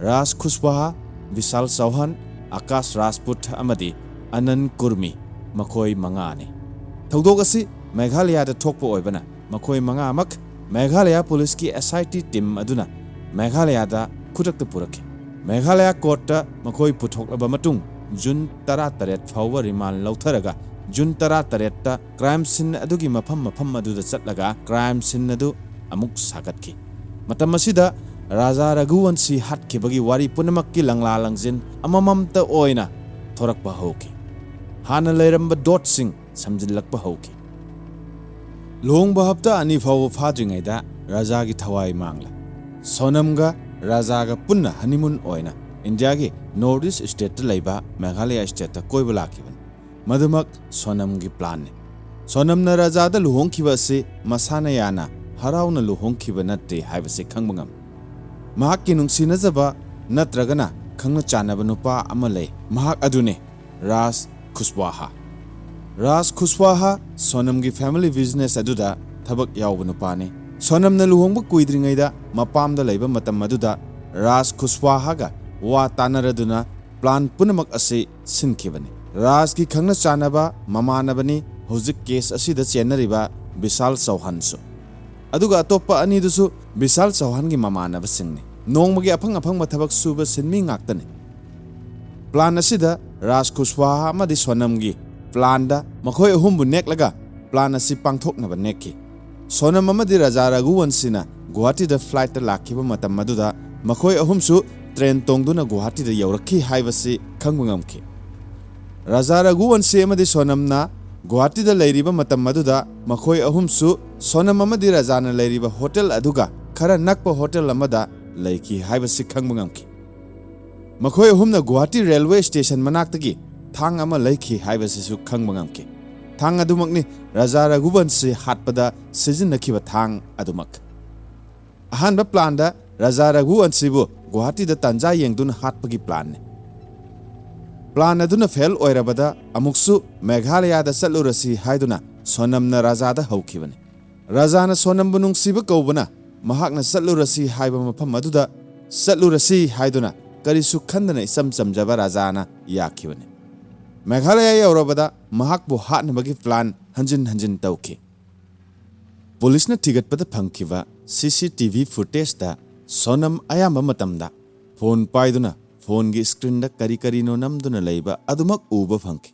ꯔꯥꯖ ꯈꯨꯁꯋꯥꯍꯥ, ꯕꯤꯁꯥꯜ ꯆꯧꯍꯥꯟ, ꯑꯀꯥꯁ ꯔꯥꯖꯄꯨꯠ ꯑꯃꯗꯤ ꯑꯅꯟ ꯀꯨꯔꯃꯤ, ꯃꯈꯣꯏ ꯃꯉꯥꯅꯤ꯫ ꯊꯧꯗꯣꯛ ꯑꯁꯤ ꯃꯦꯘꯥꯂꯌꯥꯗ ꯊꯣꯛꯄ ꯑꯣꯏꯕꯅ ꯃꯈꯣꯏ ꯃꯉꯥꯃꯛ ꯃꯦꯘꯥꯂꯌꯥ ꯄꯨꯂꯤꯁꯀꯤ SIT team ꯑꯗꯨꯅ ꯃꯦꯘꯥꯂꯌꯥꯗ ꯈꯨꯗꯛꯇ ꯄꯨꯔꯛꯈꯤ꯫ ꯃꯦꯘꯥꯂꯌꯥ courtꯇ ꯃꯈꯣꯏ ꯄꯨꯊꯣꯛꯂꯕ ꯃꯇꯨꯡ ꯖꯨꯟ ꯇꯔꯥꯇꯔꯦꯠ ꯐꯥꯎꯕ remand ꯂꯧꯊꯔꯒ ꯖꯨꯟ ꯇꯔꯥꯇꯔꯦꯠꯇ crime scene ꯑꯗꯨꯒꯤ ꯃꯐꯝ ꯃꯐꯝ ꯑꯗꯨꯗ ꯆꯠꯂꯒ crime scene ꯑꯗꯨ ꯑꯃꯨꯛ ꯁꯥꯒꯠꯈꯤ꯫ ꯃꯇꯝ ꯑꯁꯤꯗ ꯔꯥꯖꯥ ꯔꯘꯨꯋꯟꯁꯤ ꯍꯥꯠꯈꯤꯕꯒꯤ ꯋꯥꯔꯤ ꯄꯨꯝꯅꯃꯛꯀꯤ ꯂꯪꯂꯥ ꯂꯪꯖꯤꯟ ꯑꯃꯃꯝꯇ ꯑꯣꯏꯅ ꯊꯣꯔꯛꯄ ꯍꯧꯈꯤ꯫ ꯍꯥꯟꯅ ꯂꯩꯔꯝꯕ ꯗꯣꯠꯁꯤꯡ ꯁꯝꯖꯤꯜꯂꯛꯄ ꯍꯧꯈꯤ꯫ ꯂꯨꯍꯣꯡꯕ ꯍꯞꯇꯥ ꯑꯅꯤ ꯐꯥꯎꯕ ꯐꯥꯗ꯭ꯔꯤꯉꯩꯗ ꯔꯥꯖꯥꯒꯤ ꯊꯋꯥꯏ ꯃꯥꯡꯂꯦ꯫ ꯁꯣꯅꯝꯒ ꯔꯥꯖꯥꯒ ꯄꯨꯟꯅ ꯍꯅꯤꯃꯨꯟ ꯑꯣꯏꯅ ꯏꯟꯗꯤꯌꯥꯒꯤ ꯅꯣꯔꯠ ꯏꯁ ꯁ꯭ꯇꯦꯠꯇ ꯂꯩꯕ ꯃꯦꯘꯥꯂꯌꯥ ꯁ꯭ꯇꯦꯠꯇ ꯀꯣꯏꯕ ꯂꯥꯛꯈꯤꯕꯅꯤ꯫ ꯃꯗꯨꯃꯛ ꯁꯣꯅꯝꯒꯤ ꯄ꯭ꯂꯥꯟꯅꯤ꯫ ꯁꯣꯅꯝꯅ ꯔꯥꯖꯥꯗ ꯂꯨꯍꯣꯡꯈꯤꯕ ꯑꯁꯤ ꯃꯁꯥꯅ ꯌꯥꯅ ꯍꯔꯥꯎꯅ ꯂꯨꯍꯣꯡꯈꯤꯕ ꯅꯠꯇꯦ ꯍꯥꯏꯕꯁꯤ ꯈꯪꯕ ꯉꯝꯃꯤ꯫ ꯃꯍꯥꯛꯀꯤ ꯅꯨꯡꯁꯤꯅꯖꯕ ꯅꯠꯇ꯭ꯔꯒꯅ ꯈꯪꯅ ꯆꯥꯟꯅꯕ ꯅꯨꯄꯥ ꯑꯃ ꯂꯩ꯫ ꯃꯍꯥꯛ ꯑꯗꯨꯅꯤ ꯔꯥꯖ ꯈꯨꯁꯋꯥꯍꯥ꯫ ꯔꯥꯖ ꯈꯨꯁꯋꯥꯍꯥ ꯁꯣꯅꯝꯒꯤ ꯐꯦꯃꯤꯂꯤ ꯕꯤꯖꯤꯅꯦꯁ ꯑꯗꯨꯗ ꯊꯕꯛ ꯌꯥꯎꯕ ꯅꯨꯄꯥꯅꯤ꯫ ꯁꯣꯅꯝꯅ ꯂꯨꯍꯣꯡꯕ ꯀꯨꯏꯗ꯭ꯔꯤꯉꯩꯗ ꯃꯄꯥꯝꯗ ꯂꯩꯕ ꯃꯇꯝ ꯑꯗꯨꯗ ꯔꯥꯖ ꯈꯨꯁꯋꯥꯍꯥꯒ ꯋꯥ ꯇꯥꯅꯔꯗꯨꯅ ꯄ꯭ꯂꯥꯟ ꯄꯨꯝꯅꯃꯛ ꯑꯁꯤ ꯁꯤꯟꯈꯤꯕꯅꯤ꯫ ꯔꯥꯖꯒꯤ ꯈꯪꯅ ꯆꯥꯟꯅꯕ ꯃꯃꯥꯟꯅꯕꯅꯤ ꯍꯧꯖꯤꯛ ꯀꯦꯁ ꯑꯁꯤꯗ ꯆꯦꯟꯅꯔꯤꯕ ꯕꯤꯁꯥꯜ ꯆꯧꯍꯥꯟꯁꯨ꯫ ꯑꯗꯨꯒ ꯑꯇꯣꯞꯄ ꯑꯅꯤꯗꯨꯁꯨ ꯕꯤꯁꯥꯜ ꯆꯧꯍꯥꯟꯒꯤ ꯃꯃꯥꯟꯅꯕꯁꯤꯡꯅꯤ꯫ ꯅꯣꯡꯃꯒꯤ ꯑꯐꯪ ꯑꯐꯪꯕ ꯊꯕꯛ ꯁꯨꯕ ꯁꯤꯟꯃꯤ ꯉꯥꯛꯇꯅꯤ꯫ ꯄ꯭ꯂꯥꯟ ꯑꯁꯤꯗ ꯔꯥꯖ ꯈꯨꯁꯋꯥꯍꯥ ꯑꯃꯗꯤ ꯁꯣꯅꯝꯒꯤ ꯄ꯭ꯂꯥꯟꯗ ꯃꯈꯣꯏ ꯑꯍꯨꯝꯕꯨ ꯅꯦꯛꯂꯒ ꯄ꯭ꯂꯥꯟ ꯑꯁꯤ ꯄꯥꯡꯊꯣꯛꯅꯕ ꯅꯦꯛꯈꯤ꯫ ꯁꯣꯅꯝ ꯑꯃꯗꯤ ꯔꯥꯖꯥ ꯔꯘꯨꯋꯟꯁꯤꯅ ꯒꯨꯋꯥꯍꯥꯇꯤꯗ ꯐ꯭ꯂꯥꯏꯠꯇ ꯂꯥꯛꯈꯤꯕ ꯃꯇꯝ ꯑꯗꯨꯗ ꯃꯈꯣꯏ ꯑꯍꯨꯝꯁꯨ ꯇ꯭ꯔꯦꯟ ꯇꯣꯡꯗꯨꯅ ꯒꯨꯋꯥꯍꯥꯇꯤꯗ ꯌꯧꯔꯛꯈꯤ ꯍꯥꯏꯕꯁꯤ ꯈꯪꯕ ꯉꯝꯈꯤ꯫ ꯔꯥꯖꯥ ꯔꯘꯨꯋꯟꯁꯤ ꯑꯃꯗꯤ ꯁꯣꯅꯝꯅ ꯒꯨꯋꯥꯍꯥꯇꯤꯗ ꯂꯩꯔꯤꯕ ꯃꯇꯝ ꯑꯗꯨꯗ ꯃꯈꯣꯏ ꯑꯍꯨꯝꯁꯨ ꯁꯣꯅꯝ ꯑꯃꯗꯤ ꯔꯥꯖꯥꯅ ꯂꯩꯔꯤꯕ ꯍꯣꯇꯦꯜ ꯑꯗꯨꯒ ꯈꯔ ꯅꯛꯄ ꯍꯣꯇꯦꯜ ꯑꯃꯗ ꯂꯩꯈꯤ ꯍꯥꯏꯕꯁꯤ ꯈꯪꯕ ꯉꯝꯈꯤ꯫ ꯃꯈꯣꯏ ꯑꯍꯨꯝꯅ ꯒꯨꯋꯥꯍꯥꯇꯤ ꯔꯦꯜꯋꯦ ꯁ꯭ꯇꯦꯁꯟ ꯃꯅꯥꯛꯇꯒꯤ ꯊꯥꯡ ꯑꯃ ꯂꯩꯈꯤ ꯍꯥꯏꯕꯁꯤꯁꯨ ꯈꯪꯕ ꯉꯝꯈꯤ꯫ ꯊꯥꯡ ꯑꯗꯨꯃꯛꯅꯤ ꯔꯥꯖꯥ ꯔꯘꯨꯋꯟꯁꯤ ꯍꯥꯠꯄꯗ ꯁꯤꯖꯤꯟꯅꯈꯤꯕ ꯊꯥꯡ ꯑꯗꯨꯃꯛ꯫ ꯑꯍꯥꯟꯕ ꯄ꯭ꯂꯥꯟꯗ ꯔꯥꯖꯥ ꯔꯘꯨꯋꯟꯁꯤꯕꯨ ꯒꯨꯋꯥꯍꯥꯇꯤꯗ ꯇꯥꯟꯖꯥ ꯌꯦꯡꯗꯨꯅ ꯍꯥꯠꯄꯒꯤ ꯄ꯭ꯂꯥꯟꯅꯤ꯫ ꯄ꯭ꯂꯥꯟ ꯑꯗꯨꯅ ꯐꯦꯜ ꯑꯣꯏꯔꯕꯗ ꯑꯃꯨꯛꯁꯨ ꯃꯦꯘꯥꯂꯌꯥꯗ ꯆꯠꯂꯨꯔꯁꯤ ꯍꯥꯏꯗꯨꯅ ꯁꯣꯅꯝꯅ ꯔꯥꯖꯥꯗ ꯍꯧꯈꯤꯕꯅꯤ꯫ ꯔꯥꯖꯥꯅ ꯁꯣꯅꯝꯕꯨ ꯅꯨꯡꯁꯤꯕ ꯀꯧꯕꯅ ꯃꯍꯥꯛꯅ ꯆꯠꯂꯨꯔꯁꯤ ꯍꯥꯏꯕ ꯃꯐꯝ ꯑꯗꯨꯗ ꯆꯠꯂꯨꯔꯁꯤ ꯍꯥꯏꯗꯨꯅ ꯀꯔꯤꯁꯨ ꯈꯟꯗꯅ ꯏꯆꯝ ꯆꯝꯖꯕ ꯔꯥꯖꯥꯅ ꯌꯥꯈꯤꯕꯅꯤ꯫ ꯃꯦꯘꯥꯂꯌꯥ ꯌꯧꯔꯕꯗ ꯃꯍꯥꯛꯄꯨ ꯍꯥꯠꯅꯕꯒꯤ ꯄ꯭ꯂꯥꯟ ꯍꯟꯖꯤꯟ ꯍꯟꯖꯤꯟ ꯇꯧꯈꯤ꯫ ꯄꯨꯂꯤꯁꯅ ꯊꯤꯒꯠꯄꯗ ꯐꯪꯈꯤꯕ ꯁꯤ ꯁꯤ ꯇꯤ ꯚꯤ ꯐꯨꯇꯦꯖꯇ ꯁꯣꯅꯝ ꯑꯌꯥꯝꯕ ꯃꯇꯝꯗ ꯐꯣꯟ ꯄꯥꯏꯗꯨꯅ ꯐꯣꯟꯒꯤ ꯁ꯭ꯀ꯭ꯔꯤꯟꯗ ꯀꯔꯤ ꯀꯔꯤꯅꯣ ꯅꯝꯗꯨꯅ ꯂꯩꯕ ꯑꯗꯨꯃꯛ ꯎꯕ ꯐꯪꯈꯤ꯫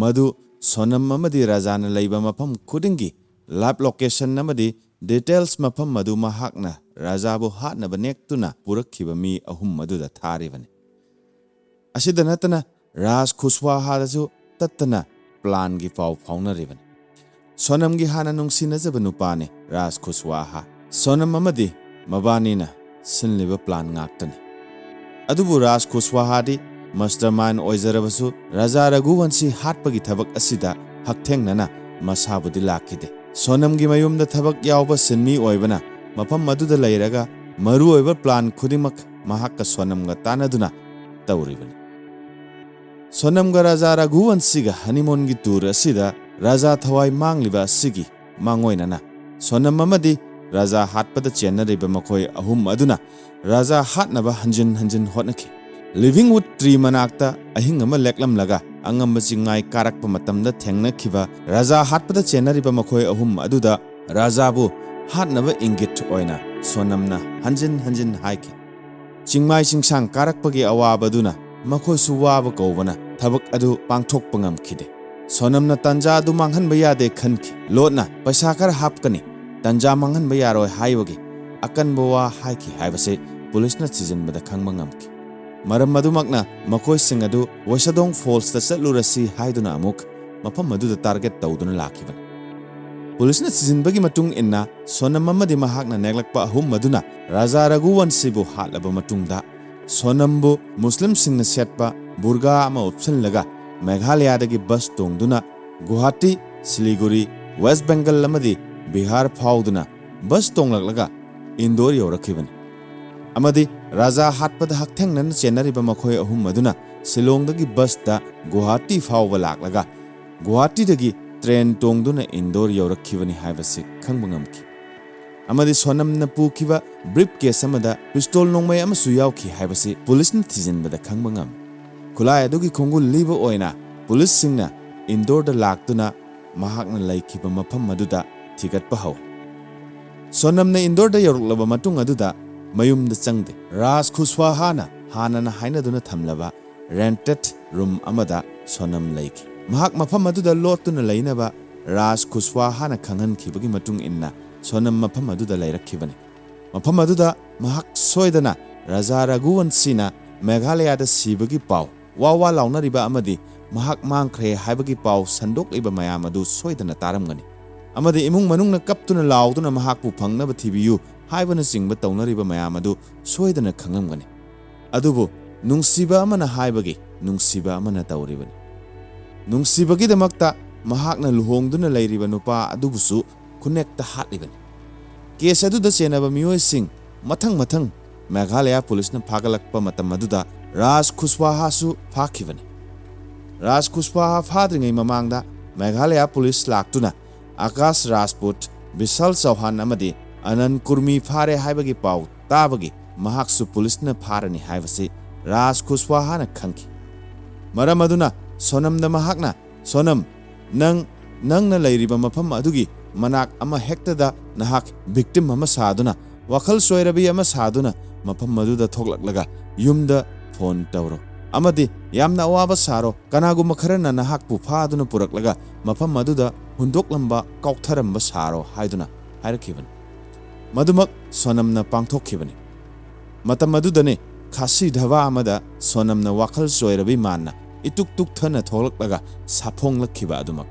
ꯃꯗꯨ ꯁꯣꯅꯝ ꯑꯃꯗꯤ ꯔꯥꯖꯥꯅ ꯂꯩꯕ ꯃꯐꯝ ꯈꯨꯗꯤꯡꯒꯤ ꯂꯥꯏꯚ ꯂꯣꯀꯦꯁꯟ ꯑꯃꯗꯤ ꯗꯤꯇꯦꯜꯁ ꯃꯐꯝ ꯑꯗꯨ ꯃꯍꯥꯛꯅ ꯔꯥꯖꯥꯕꯨ ꯍꯥꯠꯅꯕ ꯅꯦꯛꯇꯨꯅ ꯄꯨꯔꯛꯈꯤꯕ ꯃꯤ ꯑꯍꯨꯝ ꯑꯗꯨꯗ ꯊꯥꯔꯤꯕꯅꯤ꯫ ꯑꯁꯤꯗ ꯅꯠꯇꯅ ꯔꯥꯖ ꯈꯨꯁꯋꯥꯍꯥꯗꯁꯨ ꯇꯠꯇꯅ ꯄ꯭ꯂꯥꯟꯒꯤ ꯄꯥꯎ ꯐꯥꯎꯅꯔꯤꯕꯅꯤ꯫ ꯁꯣꯅꯝꯒꯤ ꯍꯥꯟꯅ ꯅꯨꯡꯁꯤꯅꯖꯕ ꯅꯨꯄꯥꯅꯤ ꯔꯥꯖ ꯈꯨꯁꯋꯥꯍꯥ꯫ ꯁꯣꯅꯝ ꯑꯃꯗꯤ ꯃꯕꯥꯅꯤꯅ ꯁꯤꯜꯂꯤꯕ ꯄ꯭ꯂꯥꯟ ꯉꯥꯛꯇꯅꯤ꯫ ꯑꯗꯨꯕꯨ ꯔꯥꯖ ꯈꯨꯁꯋꯥꯍꯥꯗꯤ ꯃꯁꯇꯔ ꯃꯥꯏꯟ ꯑꯣꯏꯖꯔꯕꯁꯨ ꯔꯥꯖꯥ ꯔꯘꯨꯋꯟꯁꯤ ꯍꯥꯠꯄꯒꯤ ꯊꯕꯛ ꯑꯁꯤꯗ ꯍꯛꯊꯦꯡꯅꯅ ꯃꯁꯥꯕꯨꯗꯤ ꯂꯥꯛꯈꯤꯗꯦ꯫ ꯁꯣꯅꯝꯒꯤ ꯃꯌꯨꯝꯗ ꯊꯕꯛ ꯌꯥꯎꯕ ꯁꯤꯟꯃꯤ ꯑꯣꯏꯕꯅ ꯃꯐꯝ ꯑꯗꯨꯗ ꯂꯩꯔꯒ ꯃꯔꯨꯑꯣꯏꯕ ꯄ꯭ꯂꯥꯟ ꯈꯨꯗꯤꯡꯃꯛ ꯃꯍꯥꯛꯀ ꯁꯣꯅꯝꯒ ꯇꯥꯟꯅꯗꯨꯅ ꯇꯧꯔꯤꯕꯅꯤ꯫ ꯁꯣꯅꯝꯒ ꯔꯥꯖꯥ ꯔꯘꯨꯋꯟꯁꯤꯒ ꯍꯅꯤꯃꯨꯟꯒꯤ ꯇꯨꯔ ꯑꯁꯤꯗ ꯔꯥꯖꯥ ꯊꯋꯥꯏ ꯃꯥꯡꯂꯤꯕ ꯑꯁꯤꯒꯤ ꯃꯥꯡꯑꯣꯏꯅꯅ ꯁꯣꯅꯝ ꯑꯃꯗꯤ ꯔꯥꯖꯥ ꯍꯥꯠꯄꯗ ꯆꯦꯟꯅꯔꯤꯕ ꯃꯈꯣꯏ ꯑꯍꯨꯝ ꯑꯗꯨꯅ ꯔꯥꯖꯥ ꯍꯥꯠꯅꯕ ꯍꯟꯖꯤꯟ ꯍꯟꯖꯤꯟ ꯍꯣꯠꯅꯈꯤ꯫ ꯂꯤꯚꯤꯡꯋꯨꯗ ꯇ꯭ꯔꯤ ꯃꯅꯥꯛꯇ ꯑꯍꯤꯡ ꯑꯃ ꯂꯦꯛꯂꯝꯂꯒ ꯑꯉꯝꯕ ꯆꯤꯡꯃꯥꯏ ꯀꯥꯔꯛꯄ ꯃꯇꯝꯗ ꯊꯦꯡꯅꯈꯤꯕ ꯔꯥꯖꯥ ꯍꯥꯠꯄꯗ ꯆꯦꯟꯅꯔꯤꯕ ꯃꯈꯣꯏ ꯑꯍꯨꯝ ꯑꯗꯨꯗ ꯔꯥꯖꯥꯕꯨ ꯍꯥꯠꯅꯕ ꯏꯪꯒꯤꯠ ꯑꯣꯏꯅ ꯁꯣꯅꯝꯅ ꯍꯟꯖꯤꯟ ꯍꯟꯖꯤꯟ ꯍꯥꯏꯈꯤ꯫ ꯆꯤꯡꯃꯥꯏ ꯆꯤꯡꯁꯥꯡ ꯀꯥꯔꯛꯄꯒꯤ ꯑꯋꯥꯕꯗꯨꯅ ꯃꯈꯣꯏꯁꯨ ꯋꯥꯕ ꯀꯧꯕꯅ ꯊꯕꯛ ꯑꯗꯨ ꯄꯥꯡꯊꯣꯛꯄ ꯉꯝꯈꯤꯗꯦ꯫ ꯁꯣꯅꯝꯅ ꯇꯥꯟꯖꯥ ꯑꯗꯨ ꯃꯥꯡꯍꯟꯕ ꯌꯥꯗꯦ ꯈꯟꯈꯤ꯫ ꯂꯣꯠꯅ ꯄꯩꯁꯥ ꯈꯔ ꯍꯥꯞꯀꯅꯤ, ꯇꯥꯟꯖꯥ ꯃꯥꯡꯍꯟꯕ ꯌꯥꯔꯣꯏ ꯍꯥꯏꯕꯒꯤ ꯑꯀꯟꯕ ꯋꯥ ꯍꯥꯏꯈꯤ ꯍꯥꯏꯕꯁꯤ ꯄꯨꯂꯤꯁꯅ ꯊꯤꯖꯤꯟꯕꯗ ꯈꯪꯕ ꯉꯝꯈꯤ꯫ ꯃꯔꯝ ꯑꯗꯨꯃꯛꯅ ꯃꯈꯣꯏꯁꯤꯡ ꯑꯗꯨ ꯋꯥꯏꯁꯥꯗꯣꯡ ꯐꯣꯜꯁꯇ ꯆꯠꯂꯨꯔꯁꯤ ꯍꯥꯏꯗꯨꯅ ꯑꯃꯨꯛ ꯃꯐꯝ ꯑꯗꯨꯗ ꯇꯥꯔꯒꯦꯠ ꯇꯧꯗꯨꯅ ꯂꯥꯛꯈꯤꯕꯅꯤ꯫ ꯄꯨꯂꯤꯁꯅ ꯊꯤꯖꯤꯟꯕꯒꯤ ꯃꯇꯨꯡ ꯏꯟꯅ ꯁꯣꯅꯝ ꯑꯃꯗꯤ ꯃꯍꯥꯛꯅ ꯅꯦꯛꯂꯛꯄ ꯑꯍꯨꯝ ꯑꯗꯨꯅ ꯔꯥꯖꯥ ꯔꯘꯨꯋꯟꯁꯤꯕꯨ ꯍꯥꯠꯂꯕ ꯃꯇꯨꯡꯗ ꯁꯣꯅꯝꯕꯨ ꯃꯨꯁꯂꯤꯝꯁꯤꯡꯅ ꯁꯦꯠꯄ ꯕꯨꯔꯒꯥ ꯑꯃ ꯎꯞꯁꯤꯜꯂꯒ ꯃꯦꯘꯥꯂꯌꯥꯗꯒꯤ ꯕꯁ ꯇꯣꯡꯗꯨꯅ ꯒꯨꯋꯥꯍꯥꯇꯤ, ꯁꯤꯂꯤꯒꯨꯔꯤ, ꯋꯦꯁ ꯕꯦꯡꯒꯜ ꯑꯃꯗꯤ ꯕꯤꯍꯥꯔ ꯐꯥꯎꯗꯨꯅ ꯕꯁ ꯇꯣꯡꯂꯛꯂꯒ ꯏꯟꯗꯣꯔ ꯌꯧꯔꯛꯈꯤꯕꯅꯤ꯫ ꯑꯃꯗꯤ ꯔꯥꯖꯥ ꯍꯥꯠꯄꯗ ꯍꯛꯊꯦꯡꯅꯅ ꯆꯦꯟꯅꯔꯤꯕ ꯃꯈꯣꯏ ꯑꯍꯨꯝ ꯑꯗꯨꯅ ꯁꯤꯂꯣꯡꯗꯒꯤ ꯕꯁꯇ ꯒꯨꯋꯥꯍꯥꯇꯤ ꯐꯥꯎꯕ ꯂꯥꯛꯂꯒ ꯒꯨꯋꯥꯍꯥꯇꯤꯗꯒꯤ ꯇ꯭ꯔꯦꯟ ꯇꯣꯡꯗꯨꯅ ꯏꯟꯗꯣꯔ ꯌꯧꯔꯛꯈꯤꯕꯅꯤ ꯍꯥꯏꯕꯁꯤ ꯈꯪꯕ ꯉꯝꯈꯤ꯫ ꯑꯃꯗꯤ ꯁꯣꯅꯝꯅ ꯄꯨꯈꯤꯕ ꯕ꯭ꯔꯤꯞ ꯀꯦꯁ ꯑꯃꯗ ꯄꯤꯁꯇꯣꯜ ꯅꯣꯡꯃꯩ ꯑꯃꯁꯨ ꯌꯥꯎꯈꯤ ꯍꯥꯏꯕꯁꯤ ꯄꯨꯂꯤꯁꯅ ꯊꯤꯖꯤꯟꯕꯗ ꯈꯪꯕ ꯉꯝꯃꯤ꯫ ꯈꯨꯠꯂꯥꯏ ꯑꯗꯨꯒꯤ ꯈꯣꯡꯒꯨꯜ ꯂꯤꯕ ꯑꯣꯏꯅ ꯄꯨꯂꯤꯁꯁꯤꯡꯅ ꯏꯟꯗꯣꯔꯗ ꯂꯥꯛꯇꯨꯅ ꯃꯍꯥꯛꯅ ꯂꯩꯈꯤꯕ ꯃꯐꯝ ꯑꯗꯨꯗ ꯊꯤꯒꯠꯄ ꯍꯧꯏ꯫ ꯁꯣꯅꯝꯅ ꯏꯟꯗꯣꯔꯗ ꯌꯧꯔꯛꯂꯕ ꯃꯇꯨꯡ ꯑꯗꯨꯗ ꯃꯌꯨꯝꯗ ꯆꯪꯗꯦ꯫ ꯔꯥꯖ ꯈꯨꯁꯋꯥꯍꯥꯅ ꯍꯥꯟꯅꯅ ꯍꯥꯏꯅꯗꯨꯅ ꯊꯝꯂꯕ ꯔꯦꯟꯇꯦꯠ ꯔꯨꯝ ꯑꯃꯗ ꯁꯣꯅꯝ ꯂꯩꯈꯤ꯫ ꯃꯍꯥꯛ ꯃꯐꯝ ꯑꯗꯨꯗ ꯂꯣꯠꯇꯨꯅ ꯂꯩꯅꯕ ꯔꯥꯖ ꯈꯨꯁꯋꯥꯍꯥꯅ ꯈꯪꯍꯟꯈꯤꯕꯒꯤ ꯃꯇꯨꯡ ꯏꯟꯅ ꯁꯣꯅꯝ ꯃꯐꯝ ꯑꯗꯨꯗ ꯂꯩꯔꯛꯈꯤꯕꯅꯤ꯫ ꯃꯐꯝ ꯑꯗꯨꯗ ꯃꯍꯥꯛ ꯁꯣꯏꯗꯅ ꯔꯥꯖꯥ ꯔꯘꯨꯋꯟꯁꯤꯅ ꯃꯦꯘꯥꯂꯌꯥꯗ ꯁꯤꯕꯒꯤ ꯄꯥꯎ ꯋꯥ ꯋꯥ ꯂꯥꯎꯅꯔꯤꯕ ꯑꯃꯗꯤ ꯃꯍꯥꯛ ꯃꯥꯡꯈ꯭ꯔꯦ ꯍꯥꯏꯕꯒꯤ ꯄꯥꯎ ꯁꯟꯗꯣꯛꯂꯤꯕ ꯃꯌꯥꯝ ꯑꯗꯨ ꯁꯣꯏꯗꯅ ꯇꯥꯔꯝꯒꯅꯤ꯫ ꯑꯃꯗꯤ ꯏꯃꯨꯡ ꯃꯅꯨꯡꯅ ꯀꯞꯇꯨꯅ ꯂꯥꯎꯗꯨꯅ ꯃꯍꯥꯛꯄꯨ ꯐꯪꯅꯕ ꯊꯤꯕꯤꯌꯨ ꯍꯥꯏꯕꯅꯆꯤꯡꯕ ꯇꯧꯅꯔꯤꯕ ꯃꯌꯥꯝ ꯑꯗꯨ ꯁꯣꯏꯗꯅ ꯈꯪꯂꯝꯒꯅꯤ꯫ ꯑꯗꯨꯕꯨ ꯅꯨꯡꯁꯤꯕ ꯑꯃꯅ ꯍꯥꯏꯕꯒꯤ ꯅꯨꯡꯁꯤꯕ ꯑꯃꯅ ꯇꯧꯔꯤꯕꯅꯤ꯫ ꯅꯨꯡꯁꯤꯕꯒꯤꯗꯃꯛꯇ ꯃꯍꯥꯛꯅ ꯂꯨꯍꯣꯡꯗꯨꯅ ꯂꯩꯔꯤꯕ ꯅꯨꯄꯥ ꯑꯗꯨꯕꯨꯁꯨ ꯈꯨꯟꯅꯦꯛꯇ ꯍꯥꯠꯂꯤꯕꯅꯤ꯫ ꯀꯦꯁ ꯑꯗꯨꯗ ꯆꯦꯟꯅꯕ ꯃꯤꯑꯣꯏꯁꯤꯡ ꯃꯊꯪ ꯃꯊꯪ ꯃꯦꯘꯥꯂꯌꯥ ꯄꯨꯂꯤꯁꯅ ꯐꯥꯒꯠꯂꯛꯄ ꯃꯇꯝ ꯑꯗꯨꯗ ꯔꯥꯖ ꯈꯨꯁꯋꯥꯍꯥꯁꯨ ꯐꯥꯈꯤꯕꯅꯤ꯫ ꯔꯥꯖ ꯈꯨꯁꯋꯥꯍꯥ ꯐꯥꯗ꯭ꯔꯤꯉꯩ ꯃꯃꯥꯡꯗ ꯃꯦꯘꯥꯂꯌꯥ ꯄꯨꯂꯤꯁ ꯂꯥꯛꯇꯨꯅ ꯑꯀꯥꯁ ꯔꯥꯖꯄꯨꯠ, ꯕꯤꯁꯥꯜ ꯆꯧꯍꯥꯟ ꯑꯃꯗꯤ ꯑꯅꯟ ꯀꯨꯔꯃꯤ ꯐꯥꯔꯦ ꯍꯥꯏꯕꯒꯤ ꯄꯥꯎ ꯇꯥꯕꯒꯤ ꯃꯍꯥꯛꯁꯨ ꯄꯨꯂꯤꯁꯅ ꯐꯥꯔꯅꯤ ꯍꯥꯏꯕꯁꯤ ꯔꯥꯖ ꯈꯨꯁꯋꯥꯍꯥꯅ ꯈꯪꯈꯤ꯫ ꯃꯔꯝ ꯑꯗꯨꯅ ꯁꯣꯅꯝꯗ ꯃꯍꯥꯛꯅ, "ꯁꯣꯅꯝ, ꯅꯪ, ꯅꯪꯅ ꯂꯩꯔꯤꯕ ꯃꯐꯝ ꯑꯗꯨꯒꯤ ꯃꯅꯥꯛ ꯑꯃ ꯍꯦꯛꯇꯗ ꯅꯍꯥꯛ ꯚꯤꯛꯇꯤꯝ ꯑꯃ ꯁꯥꯗꯨꯅ, ꯋꯥꯈꯜ ꯆꯣꯏꯔꯕꯤ ꯑꯃ ꯁꯥꯗꯨꯅ ꯃꯐꯝ ꯑꯗꯨꯗ ꯊꯣꯛꯂꯛꯂꯒ ꯌꯨꯝꯗ ꯐꯣꯟ ꯇꯧꯔꯣ ꯑꯃꯗꯤ ꯌꯥꯝꯅ ꯑꯋꯥꯕ ꯁꯥꯔꯣ꯫ ꯀꯅꯥꯒꯨꯝꯕ ꯈꯔꯅ ꯅꯍꯥꯛꯄꯨ ꯐꯥꯗꯨꯅ ꯄꯨꯔꯛꯂꯒ ꯃꯐꯝ ꯑꯗꯨꯗ ꯍꯨꯟꯗꯣꯛꯂꯝꯕ, ꯀꯥꯎꯊꯔꯝꯕ ꯁꯥꯔꯣ" ꯍꯥꯏꯗꯨꯅ ꯍꯥꯏꯔꯛꯈꯤꯕꯅꯤ꯫ ꯃꯗꯨꯃꯛ ꯁꯣꯅꯝꯅ ꯄꯥꯡꯊꯣꯛꯈꯤꯕꯅꯤ꯫ ꯃꯇꯝ ꯑꯗꯨꯗꯅꯤ ꯈꯥꯁꯤ ꯙꯥꯕꯥ ꯑꯃꯗ ꯁꯣꯅꯝꯅ ꯋꯥꯈꯜ ꯆꯣꯏꯔꯕꯤ ꯃꯥꯟꯅ ꯏꯇꯨꯛ ꯇꯨꯛꯊꯅ ꯊꯣꯛꯂꯛꯂꯒ ꯁꯥꯐꯣꯡꯂꯛꯈꯤꯕ ꯑꯗꯨꯃꯛ꯫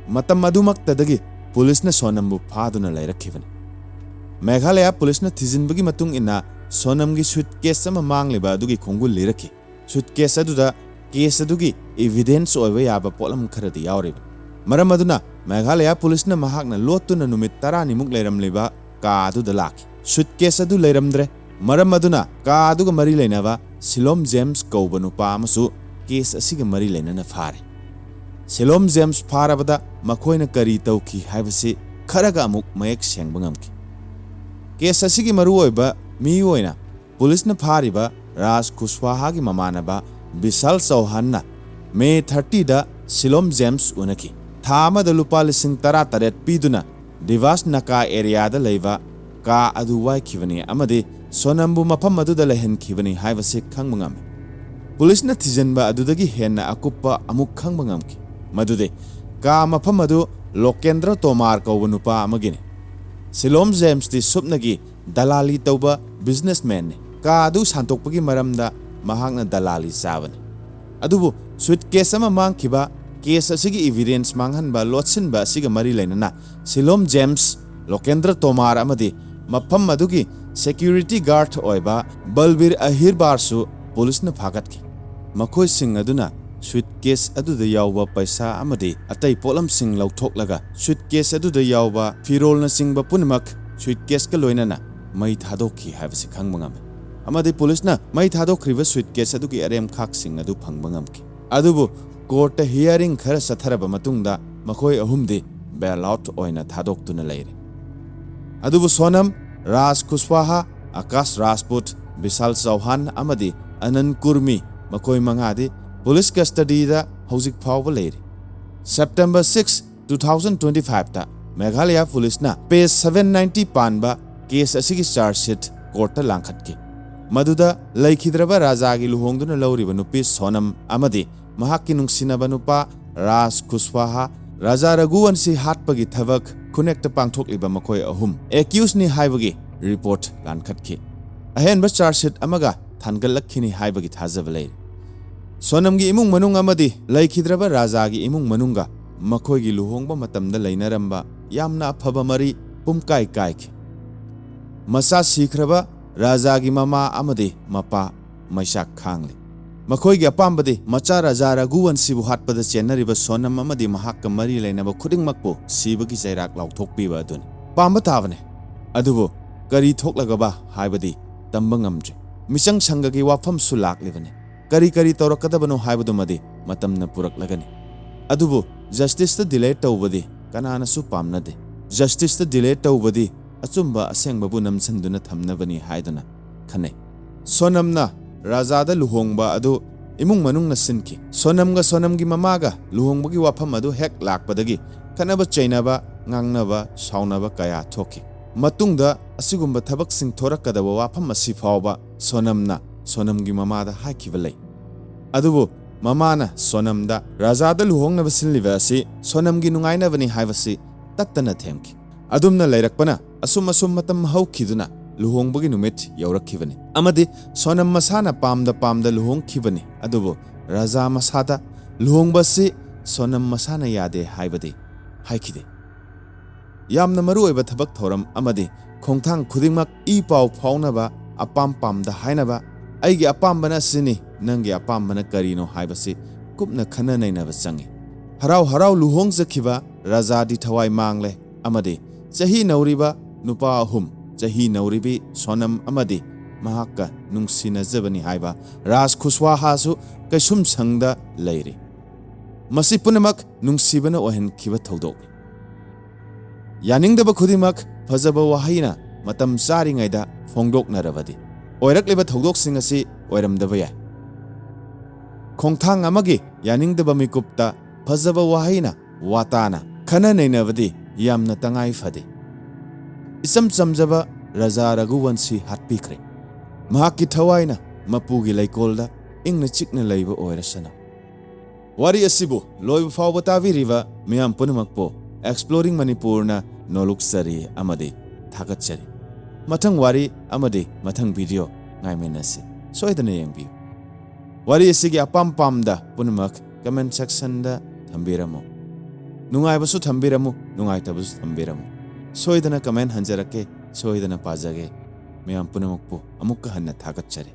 ꯃꯇꯝ ꯑꯗꯨꯃꯛꯇꯗꯒꯤ ꯄꯨꯂꯤꯁꯅ ꯁꯣꯅꯝꯕꯨ ꯐꯥꯗꯨꯅ ꯂꯩꯔꯛꯈꯤꯕꯅꯤ꯫ ꯃꯦꯘꯥꯂꯌꯥ ꯄꯨꯂꯤꯁꯅ ꯊꯤꯖꯤꯟꯕꯒꯤ ꯃꯇꯨꯡ ꯏꯟꯅ ꯁꯣꯅꯝꯒꯤ ꯁꯨꯠꯀꯦꯁ ꯑꯃ ꯃꯥꯡꯂꯤꯕ ꯑꯗꯨꯒꯤ ꯈꯣꯡꯒꯨꯜ ꯂꯤꯔꯛꯈꯤ꯫ ꯁꯨꯠꯀꯦꯁ ꯑꯗꯨꯗ ꯀꯦꯁ ꯑꯗꯨꯒꯤ ꯏꯚꯤꯗꯦꯟꯁ ꯑꯣꯏꯕ ꯌꯥꯕ ꯄꯣꯠꯂꯝ ꯈꯔꯗꯤ ꯌꯥꯎꯔꯤꯕꯅꯤ꯫ ꯃꯔꯝ ꯑꯗꯨꯅ ꯃꯦꯘꯥꯂꯌꯥ ꯄꯨꯂꯤꯁꯅ ꯃꯍꯥꯛꯅ ꯂꯣꯠꯇꯨꯅ ꯅꯨꯃꯤꯠ ꯇꯔꯥꯅꯤꯃꯨꯛ ꯂꯩꯔꯝꯂꯤꯕ ꯀꯥ ꯑꯗꯨꯗ ꯂꯥꯛꯈꯤ꯫ ꯁꯨꯠꯀꯦꯁ ꯑꯗꯨ ꯂꯩꯔꯝꯗ꯭ꯔꯦ꯫ ꯃꯔꯝ ꯑꯗꯨꯅ ꯀꯥ ꯑꯗꯨꯒ ꯃꯔꯤ ꯂꯩꯅꯕ ꯁꯤꯂꯣꯝ ꯖꯦꯝꯁ ꯀꯧꯕ ꯅꯨꯄꯥ ꯑꯃꯁꯨ ꯀꯦꯁ ꯑꯁꯤꯒ ꯃꯔꯤ ꯂꯩꯅꯅ ꯐꯥꯔꯦ꯫ ꯁꯤꯂꯣꯝ ꯖꯦꯝꯁ ꯐꯥꯔꯕꯗ ꯃꯈꯣꯏꯅ ꯀꯔꯤ ꯇꯧꯈꯤ ꯍꯥꯏꯕꯁꯤ ꯈꯔꯒ ꯑꯃꯨꯛ ꯃꯌꯦꯛ ꯁꯦꯡꯕ ꯉꯝꯈꯤ꯫ ꯀꯦꯁ ꯑꯁꯤꯒꯤ ꯃꯔꯨꯑꯣꯏꯕ ꯃꯤꯑꯣꯏꯅ ꯄꯨꯂꯤꯁꯅ ꯐꯥꯔꯤꯕ ꯔꯥꯖ ꯈꯨꯁꯋꯥꯍꯥꯒꯤ ꯃꯃꯥꯟꯅꯕ ꯕꯤꯁꯥꯜ ꯆꯧꯍꯥꯟꯅ ꯃꯦ ꯊꯥꯔꯇꯤꯗ ꯁꯤꯂꯣꯝ ꯖꯦꯝꯁ ꯎꯅꯈꯤ꯫ ꯊꯥ ꯑꯃꯗ ꯂꯨꯄꯥ ꯂꯤꯁꯤꯡ ꯇꯔꯥꯇꯔꯦꯠ ꯄꯤꯗꯨꯅ ꯗꯤꯚꯥꯁ ꯅꯥꯀꯥ ꯑꯦꯔꯤꯌꯥꯗ ꯂꯩꯕ ꯀꯥ ꯑꯗꯨ ꯋꯥꯏꯈꯤꯕꯅꯤ ꯑꯃꯗꯤ ꯁꯣꯅꯝꯕꯨ ꯃꯐꯝ ꯑꯗꯨꯗ ꯂꯩꯍꯟꯈꯤꯕꯅꯤ ꯍꯥꯏꯕꯁꯤ ꯈꯪꯕ ꯉꯝꯃꯤ꯫ ꯄꯨꯂꯤꯁꯅ ꯊꯤꯖꯤꯟꯕ ꯑꯗꯨꯗꯒꯤ ꯍꯦꯟꯅ ꯑꯀꯨꯞꯄ ꯑꯃꯨꯛ ꯈꯪꯕ ꯉꯝꯈꯤ꯫ ꯃꯗꯨꯗꯤ ꯀꯥ ꯃꯐꯝ ꯑꯗꯨ ꯂꯣꯀꯦꯟꯗ꯭ꯔ ꯇꯣꯃꯥꯔ ꯀꯧꯕ ꯅꯨꯄꯥ ꯑꯃꯒꯤꯅꯤ꯫ ꯁꯤꯂꯣꯝ ꯖꯦꯝꯁꯇꯤ ꯁꯨꯞꯅꯒꯤ ꯗꯂꯥꯂꯤ ꯇꯧꯕ ꯕꯤꯖꯤꯅꯦꯁꯃꯦꯟꯅꯤ꯫ ꯀꯥ ꯑꯗꯨ ꯁꯥꯟꯗꯣꯛꯄꯒꯤ ꯃꯔꯝꯗ ꯃꯍꯥꯛꯅ ꯗꯂꯥꯂꯤ ꯆꯥꯕꯅꯤ꯫ ꯑꯗꯨꯕꯨ ꯁꯨꯏꯠ ꯀꯦꯁ ꯑꯃ ꯃꯥꯡꯈꯤꯕ, ꯀꯦꯁ ꯑꯁꯤꯒꯤ ꯏꯚꯤꯗꯦꯟꯁ ꯃꯥꯡꯍꯟꯕ, ꯂꯣꯠꯁꯤꯟꯕ ꯑꯁꯤꯒ ꯃꯔꯤ ꯂꯩꯅꯅ ꯁꯤꯂꯣꯝ ꯖꯦꯝꯁ, ꯂꯣꯀꯦꯟꯗ꯭ꯔ ꯇꯣꯃꯥꯔ ꯑꯃꯗꯤ ꯃꯐꯝ ꯑꯗꯨꯒꯤ ꯁꯦꯀ꯭ꯌꯨꯔꯤꯇꯤ ꯒꯥꯔꯗ ꯑꯣꯏꯕ ꯕꯜꯕꯤꯔ ꯑꯍꯤꯔꯕꯥꯔꯁꯨ ꯄꯨꯂꯤꯁꯅ ꯐꯥꯒꯠꯈꯤ꯫ ꯃꯈꯣꯏꯁꯤꯡ ꯑꯗꯨꯅ ꯁꯨꯏꯠ ꯀꯦꯁ ꯑꯗꯨꯗ ꯌꯥꯎꯕ ꯄꯩꯁꯥ ꯑꯃꯗꯤ ꯑꯇꯩ ꯄꯣꯠꯂꯝꯁꯤꯡ ꯂꯧꯊꯣꯛꯂꯒ ꯁꯨꯏꯠ ꯀꯦꯁ ꯑꯗꯨꯗ ꯌꯥꯎꯕ ꯐꯤꯔꯣꯜꯅꯆꯤꯡꯕ ꯄꯨꯝꯅꯃꯛ ꯁꯨꯏꯠ ꯀꯦꯁꯀ ꯂꯣꯏꯅꯅ ꯃꯩ ꯊꯥꯗꯣꯛꯈꯤ ꯍꯥꯏꯕꯁꯤ ꯈꯪꯕ ꯉꯝꯃꯤ꯫ ꯑꯃꯗꯤ ꯄꯨꯂꯤꯁꯅ ꯃꯩ ꯊꯥꯗꯣꯛꯈ꯭ꯔꯤꯕ ꯁꯨꯏꯠ ꯀꯦꯁ ꯑꯗꯨꯒꯤ ꯑꯔꯦꯝꯈꯥꯛꯁꯤꯡ ꯑꯗꯨ ꯐꯪꯕ ꯉꯝꯈꯤ꯫ ꯑꯗꯨꯕꯨ ꯀꯣꯔꯠꯇ ꯍꯤꯌꯥꯔꯤꯡ ꯈꯔ ꯆꯠꯊꯔꯕ ꯃꯇꯨꯡꯗ ꯃꯈꯣꯏ ꯑꯍꯨꯝꯗꯤ ꯕꯦꯜ ꯑꯥꯎꯠ ꯑꯣꯏꯅ ꯊꯥꯗꯣꯛꯇꯨꯅ ꯂꯩꯔꯦ꯫ ꯑꯗꯨꯕꯨ ꯁꯣꯅꯝ, ꯔꯥꯖ ꯈꯨꯁꯋꯥꯍꯥ, ꯑꯀꯥꯁ ꯔꯥꯖꯄꯨꯠ, ꯕꯤꯁꯥꯜ ꯆꯧꯍꯥꯟ ꯑꯃꯗꯤ ꯑꯅꯟ ꯀꯨꯔꯃꯤ, ꯃꯈꯣꯏ ꯃꯉꯥꯗꯤ ꯄꯨꯂꯤꯁ ꯀꯁꯇꯗꯤꯗ ꯍꯧꯖꯤꯛ ꯐꯥꯎꯕ ꯂꯩꯔꯤ꯫ September six, two thousand twenty ꯐꯥꯏꯚꯇ ꯃꯦꯘꯥꯂꯌꯥ ꯄꯨꯂꯤꯁꯅ ꯄꯦꯖ ꯁꯚꯦꯟ ꯅꯥꯏꯟꯇꯤ ꯄꯥꯟꯕ ꯀꯦꯁ ꯑꯁꯤꯒꯤ ꯆꯥꯔꯖ ꯁꯤꯠ ꯀꯣꯔꯠꯇ ꯂꯥꯡꯈꯠꯈꯤ꯫ ꯃꯗꯨꯗ ꯂꯩꯈꯤꯗ꯭ꯔꯕ ꯔꯥꯖꯥꯒꯤ ꯂꯨꯍꯣꯡꯗꯨꯅ ꯂꯧꯔꯤꯕ ꯅꯨꯄꯤ ꯁꯣꯅꯝ ꯑꯃꯗꯤ ꯃꯍꯥꯛꯀꯤ ꯅꯨꯡꯁꯤꯅꯕ ꯅꯨꯄꯥ ꯔꯥꯖ ꯈꯨꯁꯋꯥꯍꯥ, ꯔꯥꯖꯥ ꯔꯘꯨꯋꯟꯁꯤ ꯍꯥꯠꯄꯒꯤ ꯊꯕꯛ ꯈꯨꯟꯅꯦꯛꯇ ꯄꯥꯡꯊꯣꯛꯂꯤꯕ ꯃꯈꯣꯏ ꯑꯍꯨꯝ ꯑꯦꯀ꯭ꯌꯨꯁꯅꯤ ꯍꯥꯏꯕꯒꯤ ꯔꯤꯄꯣꯔꯠ ꯂꯥꯟꯈꯠꯈꯤ꯫ ꯑꯍꯦꯟꯕ ꯆꯥꯔꯖ ꯁꯤꯠ ꯑꯃꯒ ꯊꯥꯟꯒꯠꯂꯛꯈꯤꯅꯤ ꯍꯥꯏꯕꯒꯤ ꯊꯥꯖꯕ ꯂꯩꯔꯤ꯫ ꯁꯣꯅꯝꯒꯤ ꯏꯃꯨꯡ ꯃꯅꯨꯡ ꯑꯃꯗꯤ ꯂꯩꯈꯤꯗ꯭ꯔꯕ ꯔꯥꯖꯥꯒꯤ ꯏꯃꯨꯡ ꯃꯅꯨꯡꯒ ꯃꯈꯣꯏꯒꯤ ꯂꯨꯍꯣꯡꯕ ꯃꯇꯝꯗ ꯂꯩꯅꯔꯝꯕ ꯌꯥꯝꯅ ꯑꯐꯕ ꯃꯔꯤ ꯄꯨꯝꯀꯥꯏ ꯀꯥꯏꯈꯤ꯫ ꯃꯆꯥ ꯁꯤꯈ꯭ꯔꯕ ꯔꯥꯖꯥꯒꯤ ꯃꯃꯥ ꯑꯃꯗꯤ ꯃꯄꯥ ꯃꯩꯆꯥꯛ ꯈꯥꯡꯂꯤ꯫ ꯃꯈꯣꯏꯒꯤ ꯑꯄꯥꯝꯕꯗꯤ ꯃꯆꯥ ꯔꯥꯖꯥ ꯔꯘꯨꯋꯟꯁꯤꯕꯨ ꯍꯥꯠꯄꯗ ꯆꯦꯟꯅꯔꯤꯕ ꯁꯣꯅꯝ ꯑꯃꯗꯤ ꯃꯍꯥꯛꯀ ꯃꯔꯤ ꯂꯩꯅꯕ ꯈꯨꯗꯤꯡꯃꯛꯄꯨ ꯁꯤꯕꯒꯤ ꯆꯩꯔꯥꯛ ꯂꯥꯎꯊꯣꯛꯄꯤꯕ ꯑꯗꯨꯅꯤ꯫ ꯄꯥꯝꯕ ꯇꯥꯕꯅꯤ꯫ ꯑꯗꯨꯕꯨ ꯀꯔꯤ ꯊꯣꯛꯂꯒꯕ ꯍꯥꯏꯕꯗꯤ ꯇꯝꯕ ꯉꯝꯗ꯭ꯔꯤ꯫ ꯃꯤꯆꯪ ꯁꯪꯒꯒꯤ ꯋꯥꯐꯝꯁꯨ ꯂꯥꯛꯂꯤꯕꯅꯤ꯫ ꯀꯔꯤ ꯀꯔꯤ ꯇꯧꯔꯛꯀꯗꯕꯅꯣ ꯍꯥꯏꯕꯗꯨꯃꯗꯤ ꯃꯇꯝꯅ ꯄꯨꯔꯛꯂꯒꯅꯤ꯫ ꯑꯗꯨꯕꯨ ꯖꯁꯇꯤꯁꯇ ꯗꯤꯂꯦ ꯇꯧꯕꯗꯤ ꯀꯅꯥꯅꯁꯨ ꯄꯥꯝꯅꯗꯦ꯫ ꯖꯁꯇꯤꯁꯇ ꯗꯤꯂꯦ ꯇꯧꯕꯗꯤ ꯑꯆꯨꯝꯕ ꯑꯁꯦꯡꯕꯕꯨ ꯅꯝꯁꯤꯟꯗꯨꯅ ꯊꯝꯅꯕꯅꯤ ꯍꯥꯏꯗꯨꯅ ꯈꯟꯅꯩ꯫ ꯁꯣꯅꯝꯅ ꯔꯥꯖꯥꯗ ꯂꯨꯍꯣꯡꯕ ꯑꯗꯨ ꯏꯃꯨꯡ ꯃꯅꯨꯡꯅ ꯁꯤꯟꯈꯤ꯫ ꯁꯣꯅꯝꯒ ꯁꯣꯅꯝꯒꯤ ꯃꯃꯥꯒ ꯂꯨꯍꯣꯡꯕꯒꯤ ꯋꯥꯐꯝ ꯑꯗꯨ ꯍꯦꯛ ꯂꯥꯛꯄꯗꯒꯤ ꯈꯠꯅꯕ ꯆꯩꯅꯕ, ꯉꯥꯡꯅꯕ ꯁꯥꯎꯅꯕ ꯀꯌꯥ ꯊꯣꯛꯈꯤ꯫ ꯃꯇꯨꯡꯗ ꯑꯁꯤꯒꯨꯝꯕ ꯊꯕꯛꯁꯤꯡ ꯊꯣꯔꯛꯀꯗꯕ ꯋꯥꯐꯝ ꯑꯁꯤ ꯐꯥꯎꯕ ꯁꯣꯅꯝꯅ ꯁꯣꯅꯝꯒꯤ ꯃꯃꯥꯗ ꯍꯥꯏꯈꯤꯕ ꯂꯩ꯫ ꯑꯗꯨꯕꯨ ꯃꯃꯥꯅ ꯁꯣꯅꯝꯗ ꯔꯥꯖꯥꯗ ꯂꯨꯍꯣꯡꯅꯕ ꯁꯤꯜꯂꯤꯕ ꯑꯁꯤ ꯁꯣꯅꯝꯒꯤ ꯅꯨꯡꯉꯥꯏꯅꯕꯅꯤ ꯍꯥꯏꯕꯁꯤ ꯇꯠꯇꯅ ꯊꯦꯝꯈꯤ꯫ ꯑꯗꯨꯝꯅ ꯂꯩꯔꯛꯄꯅ ꯑꯁꯨꯝ ꯑꯁꯨꯝ ꯃꯇꯝ ꯍꯧꯈꯤꯗꯨꯅ ꯂꯨꯍꯣꯡꯕꯒꯤ ꯅꯨꯃꯤꯠ ꯌꯧꯔꯛꯈꯤꯕꯅꯤ꯫ ꯑꯃꯗꯤ ꯁꯣꯅꯝ ꯃꯁꯥꯅ ꯄꯥꯝꯗ ꯄꯥꯝꯗ ꯂꯨꯍꯣꯡꯈꯤꯕꯅꯤ꯫ ꯑꯗꯨꯕꯨ ꯔꯥꯖꯥ ꯃꯁꯥꯗ ꯂꯨꯍꯣꯡꯕꯁꯤ ꯁꯣꯅꯝ ꯃꯁꯥꯅ ꯌꯥꯗꯦ ꯍꯥꯏꯕꯗꯤ ꯍꯥꯏꯈꯤꯗꯦ꯫ ꯌꯥꯝꯅ ꯃꯔꯨꯑꯣꯏꯕ ꯊꯕꯛ ꯊꯧꯔꯝ ꯑꯃꯗꯤ ꯈꯣꯡꯊꯥꯡ ꯈꯨꯗꯤꯡꯃꯛ ꯏ ꯄꯥꯎ ꯐꯥꯎꯅꯕ, ꯑꯄꯥꯝ ꯄꯥꯝꯗ ꯍꯥꯏꯅꯕ, "ꯑꯩꯒꯤ ꯑꯄꯥꯝꯕꯅ ꯑꯁꯤꯅꯤ, ꯅꯪꯒꯤ ꯑꯄꯥꯝꯕꯅ ꯀꯔꯤꯅꯣ?" ꯍꯥꯏꯕꯁꯤ ꯀꯨꯞꯅ ꯈꯟꯅ ꯅꯩꯅꯕ ꯆꯪꯏ꯫ ꯍꯔꯥꯎ ꯍꯔꯥꯎ ꯂꯨꯍꯣꯡꯖꯈꯤꯕ ꯔꯥꯖꯥꯗꯤ ꯊꯋꯥꯏ ꯃꯥꯡꯂꯦ ꯑꯃꯗꯤ ꯆꯍꯤ ꯅꯧꯔꯤꯕ ꯅꯨꯄꯥ ꯑꯍꯨꯝ, ꯆꯍꯤ ꯅꯧꯔꯤꯕꯤ ꯁꯣꯅꯝ ꯑꯃꯗꯤ ꯃꯍꯥꯛꯀ ꯅꯨꯡꯁꯤꯅꯖꯕꯅꯤ ꯍꯥꯏꯕ ꯔꯥꯖ ꯈꯨꯁꯋꯥꯍꯥꯁꯨ ꯀꯩꯁꯨꯝꯁꯪꯗ ꯂꯩꯔꯤ꯫ ꯃꯁꯤ ꯄꯨꯝꯅꯃꯛ ꯅꯨꯡꯁꯤꯕꯅ ꯑꯣꯏꯍꯟꯈꯤꯕ ꯊꯧꯗꯣꯛꯅꯤ꯫ ꯌꯥꯅꯤꯡꯗꯕ ꯈꯨꯗꯤꯡꯃꯛ ꯐꯖꯕ ꯋꯥꯍꯩꯅ ꯃꯇꯝ ꯆꯥꯔꯤꯉꯩꯗ ꯐꯣꯡꯗꯣꯛꯅꯔꯕꯗꯤ ꯑꯣꯏꯔꯛꯂꯤꯕ ꯊꯧꯗꯣꯛꯁꯤꯡ ꯑꯁꯤ ꯑꯣꯏꯔꯝꯗꯕ ꯌꯥꯏ꯫ ꯈꯣꯡꯊꯥꯡ ꯑꯃꯒꯤ ꯌꯥꯅꯤꯡꯗꯕ ꯃꯤꯀꯨꯞꯇ ꯐꯖꯕ ꯋꯥꯍꯩꯅ ꯋꯥꯇꯥꯅ ꯈꯟꯅ ꯅꯩꯅꯕꯗꯤ ꯌꯥꯝꯅ ꯇꯉꯥꯏ ꯐꯗꯦ꯫ ꯏꯆꯝ ꯆꯝꯖꯕ ꯔꯥꯖꯥ ꯔꯘꯨꯋꯟꯁꯤ ꯍꯥꯠꯄꯤꯈ꯭ꯔꯦ꯫ ꯃꯍꯥꯛꯀꯤ ꯊꯋꯥꯏꯅ ꯃꯄꯨꯒꯤ ꯂꯩꯀꯣꯜꯗ ꯏꯪꯅ ꯆꯤꯛꯅ ꯂꯩꯕ ꯑꯣꯏꯔꯁꯅꯨ꯫ ꯋꯥꯔꯤ ꯑꯁꯤꯕꯨ ꯂꯣꯏꯕ ꯐꯥꯎꯕ ꯇꯥꯕꯤꯔꯤꯕ ꯃꯤꯌꯥꯝ ꯄꯨꯝꯅꯃꯛꯄꯨ Exploring Manipurꯅ ꯅꯣꯂꯨꯛꯆꯔꯤ ꯑꯃꯗꯤ ꯊꯥꯒꯠꯆꯔꯤ꯫ ꯃꯊꯪ ꯋꯥꯔꯤ ꯑꯃꯗꯤ ꯃꯊꯪ video ꯉꯥꯏꯃꯤꯟꯅꯁꯤ꯫ ꯁꯣꯏꯗꯅ ꯌꯦꯡꯕꯤꯌꯨ꯫ ꯋꯥꯔꯤ ꯑꯁꯤꯒꯤ ꯑꯄꯥꯝ ꯄꯥꯝꯗ ꯄꯨꯝꯅꯃꯛ comment sectionꯗ ꯊꯝꯕꯤꯔꯝꯃꯨ꯫ ꯅꯨꯡꯉꯥꯏꯕꯁꯨ ꯊꯝꯕꯤꯔꯝꯃꯨ, ꯅꯨꯡꯉꯥꯏꯇꯕꯁꯨ ꯊꯝꯕꯤꯔꯝꯃꯨ꯫ ꯁꯣꯏꯗꯅ comment ꯍꯟꯖꯔꯛꯀꯦ, ꯁꯣꯏꯗꯅ ꯄꯥꯖꯒꯦ꯫ ꯃꯌꯥꯝ ꯄꯨꯝꯅꯃꯛꯄꯨ ꯑꯃꯨꯛꯀ ꯍꯟꯅ ꯊꯥꯒꯠꯆꯔꯤ꯫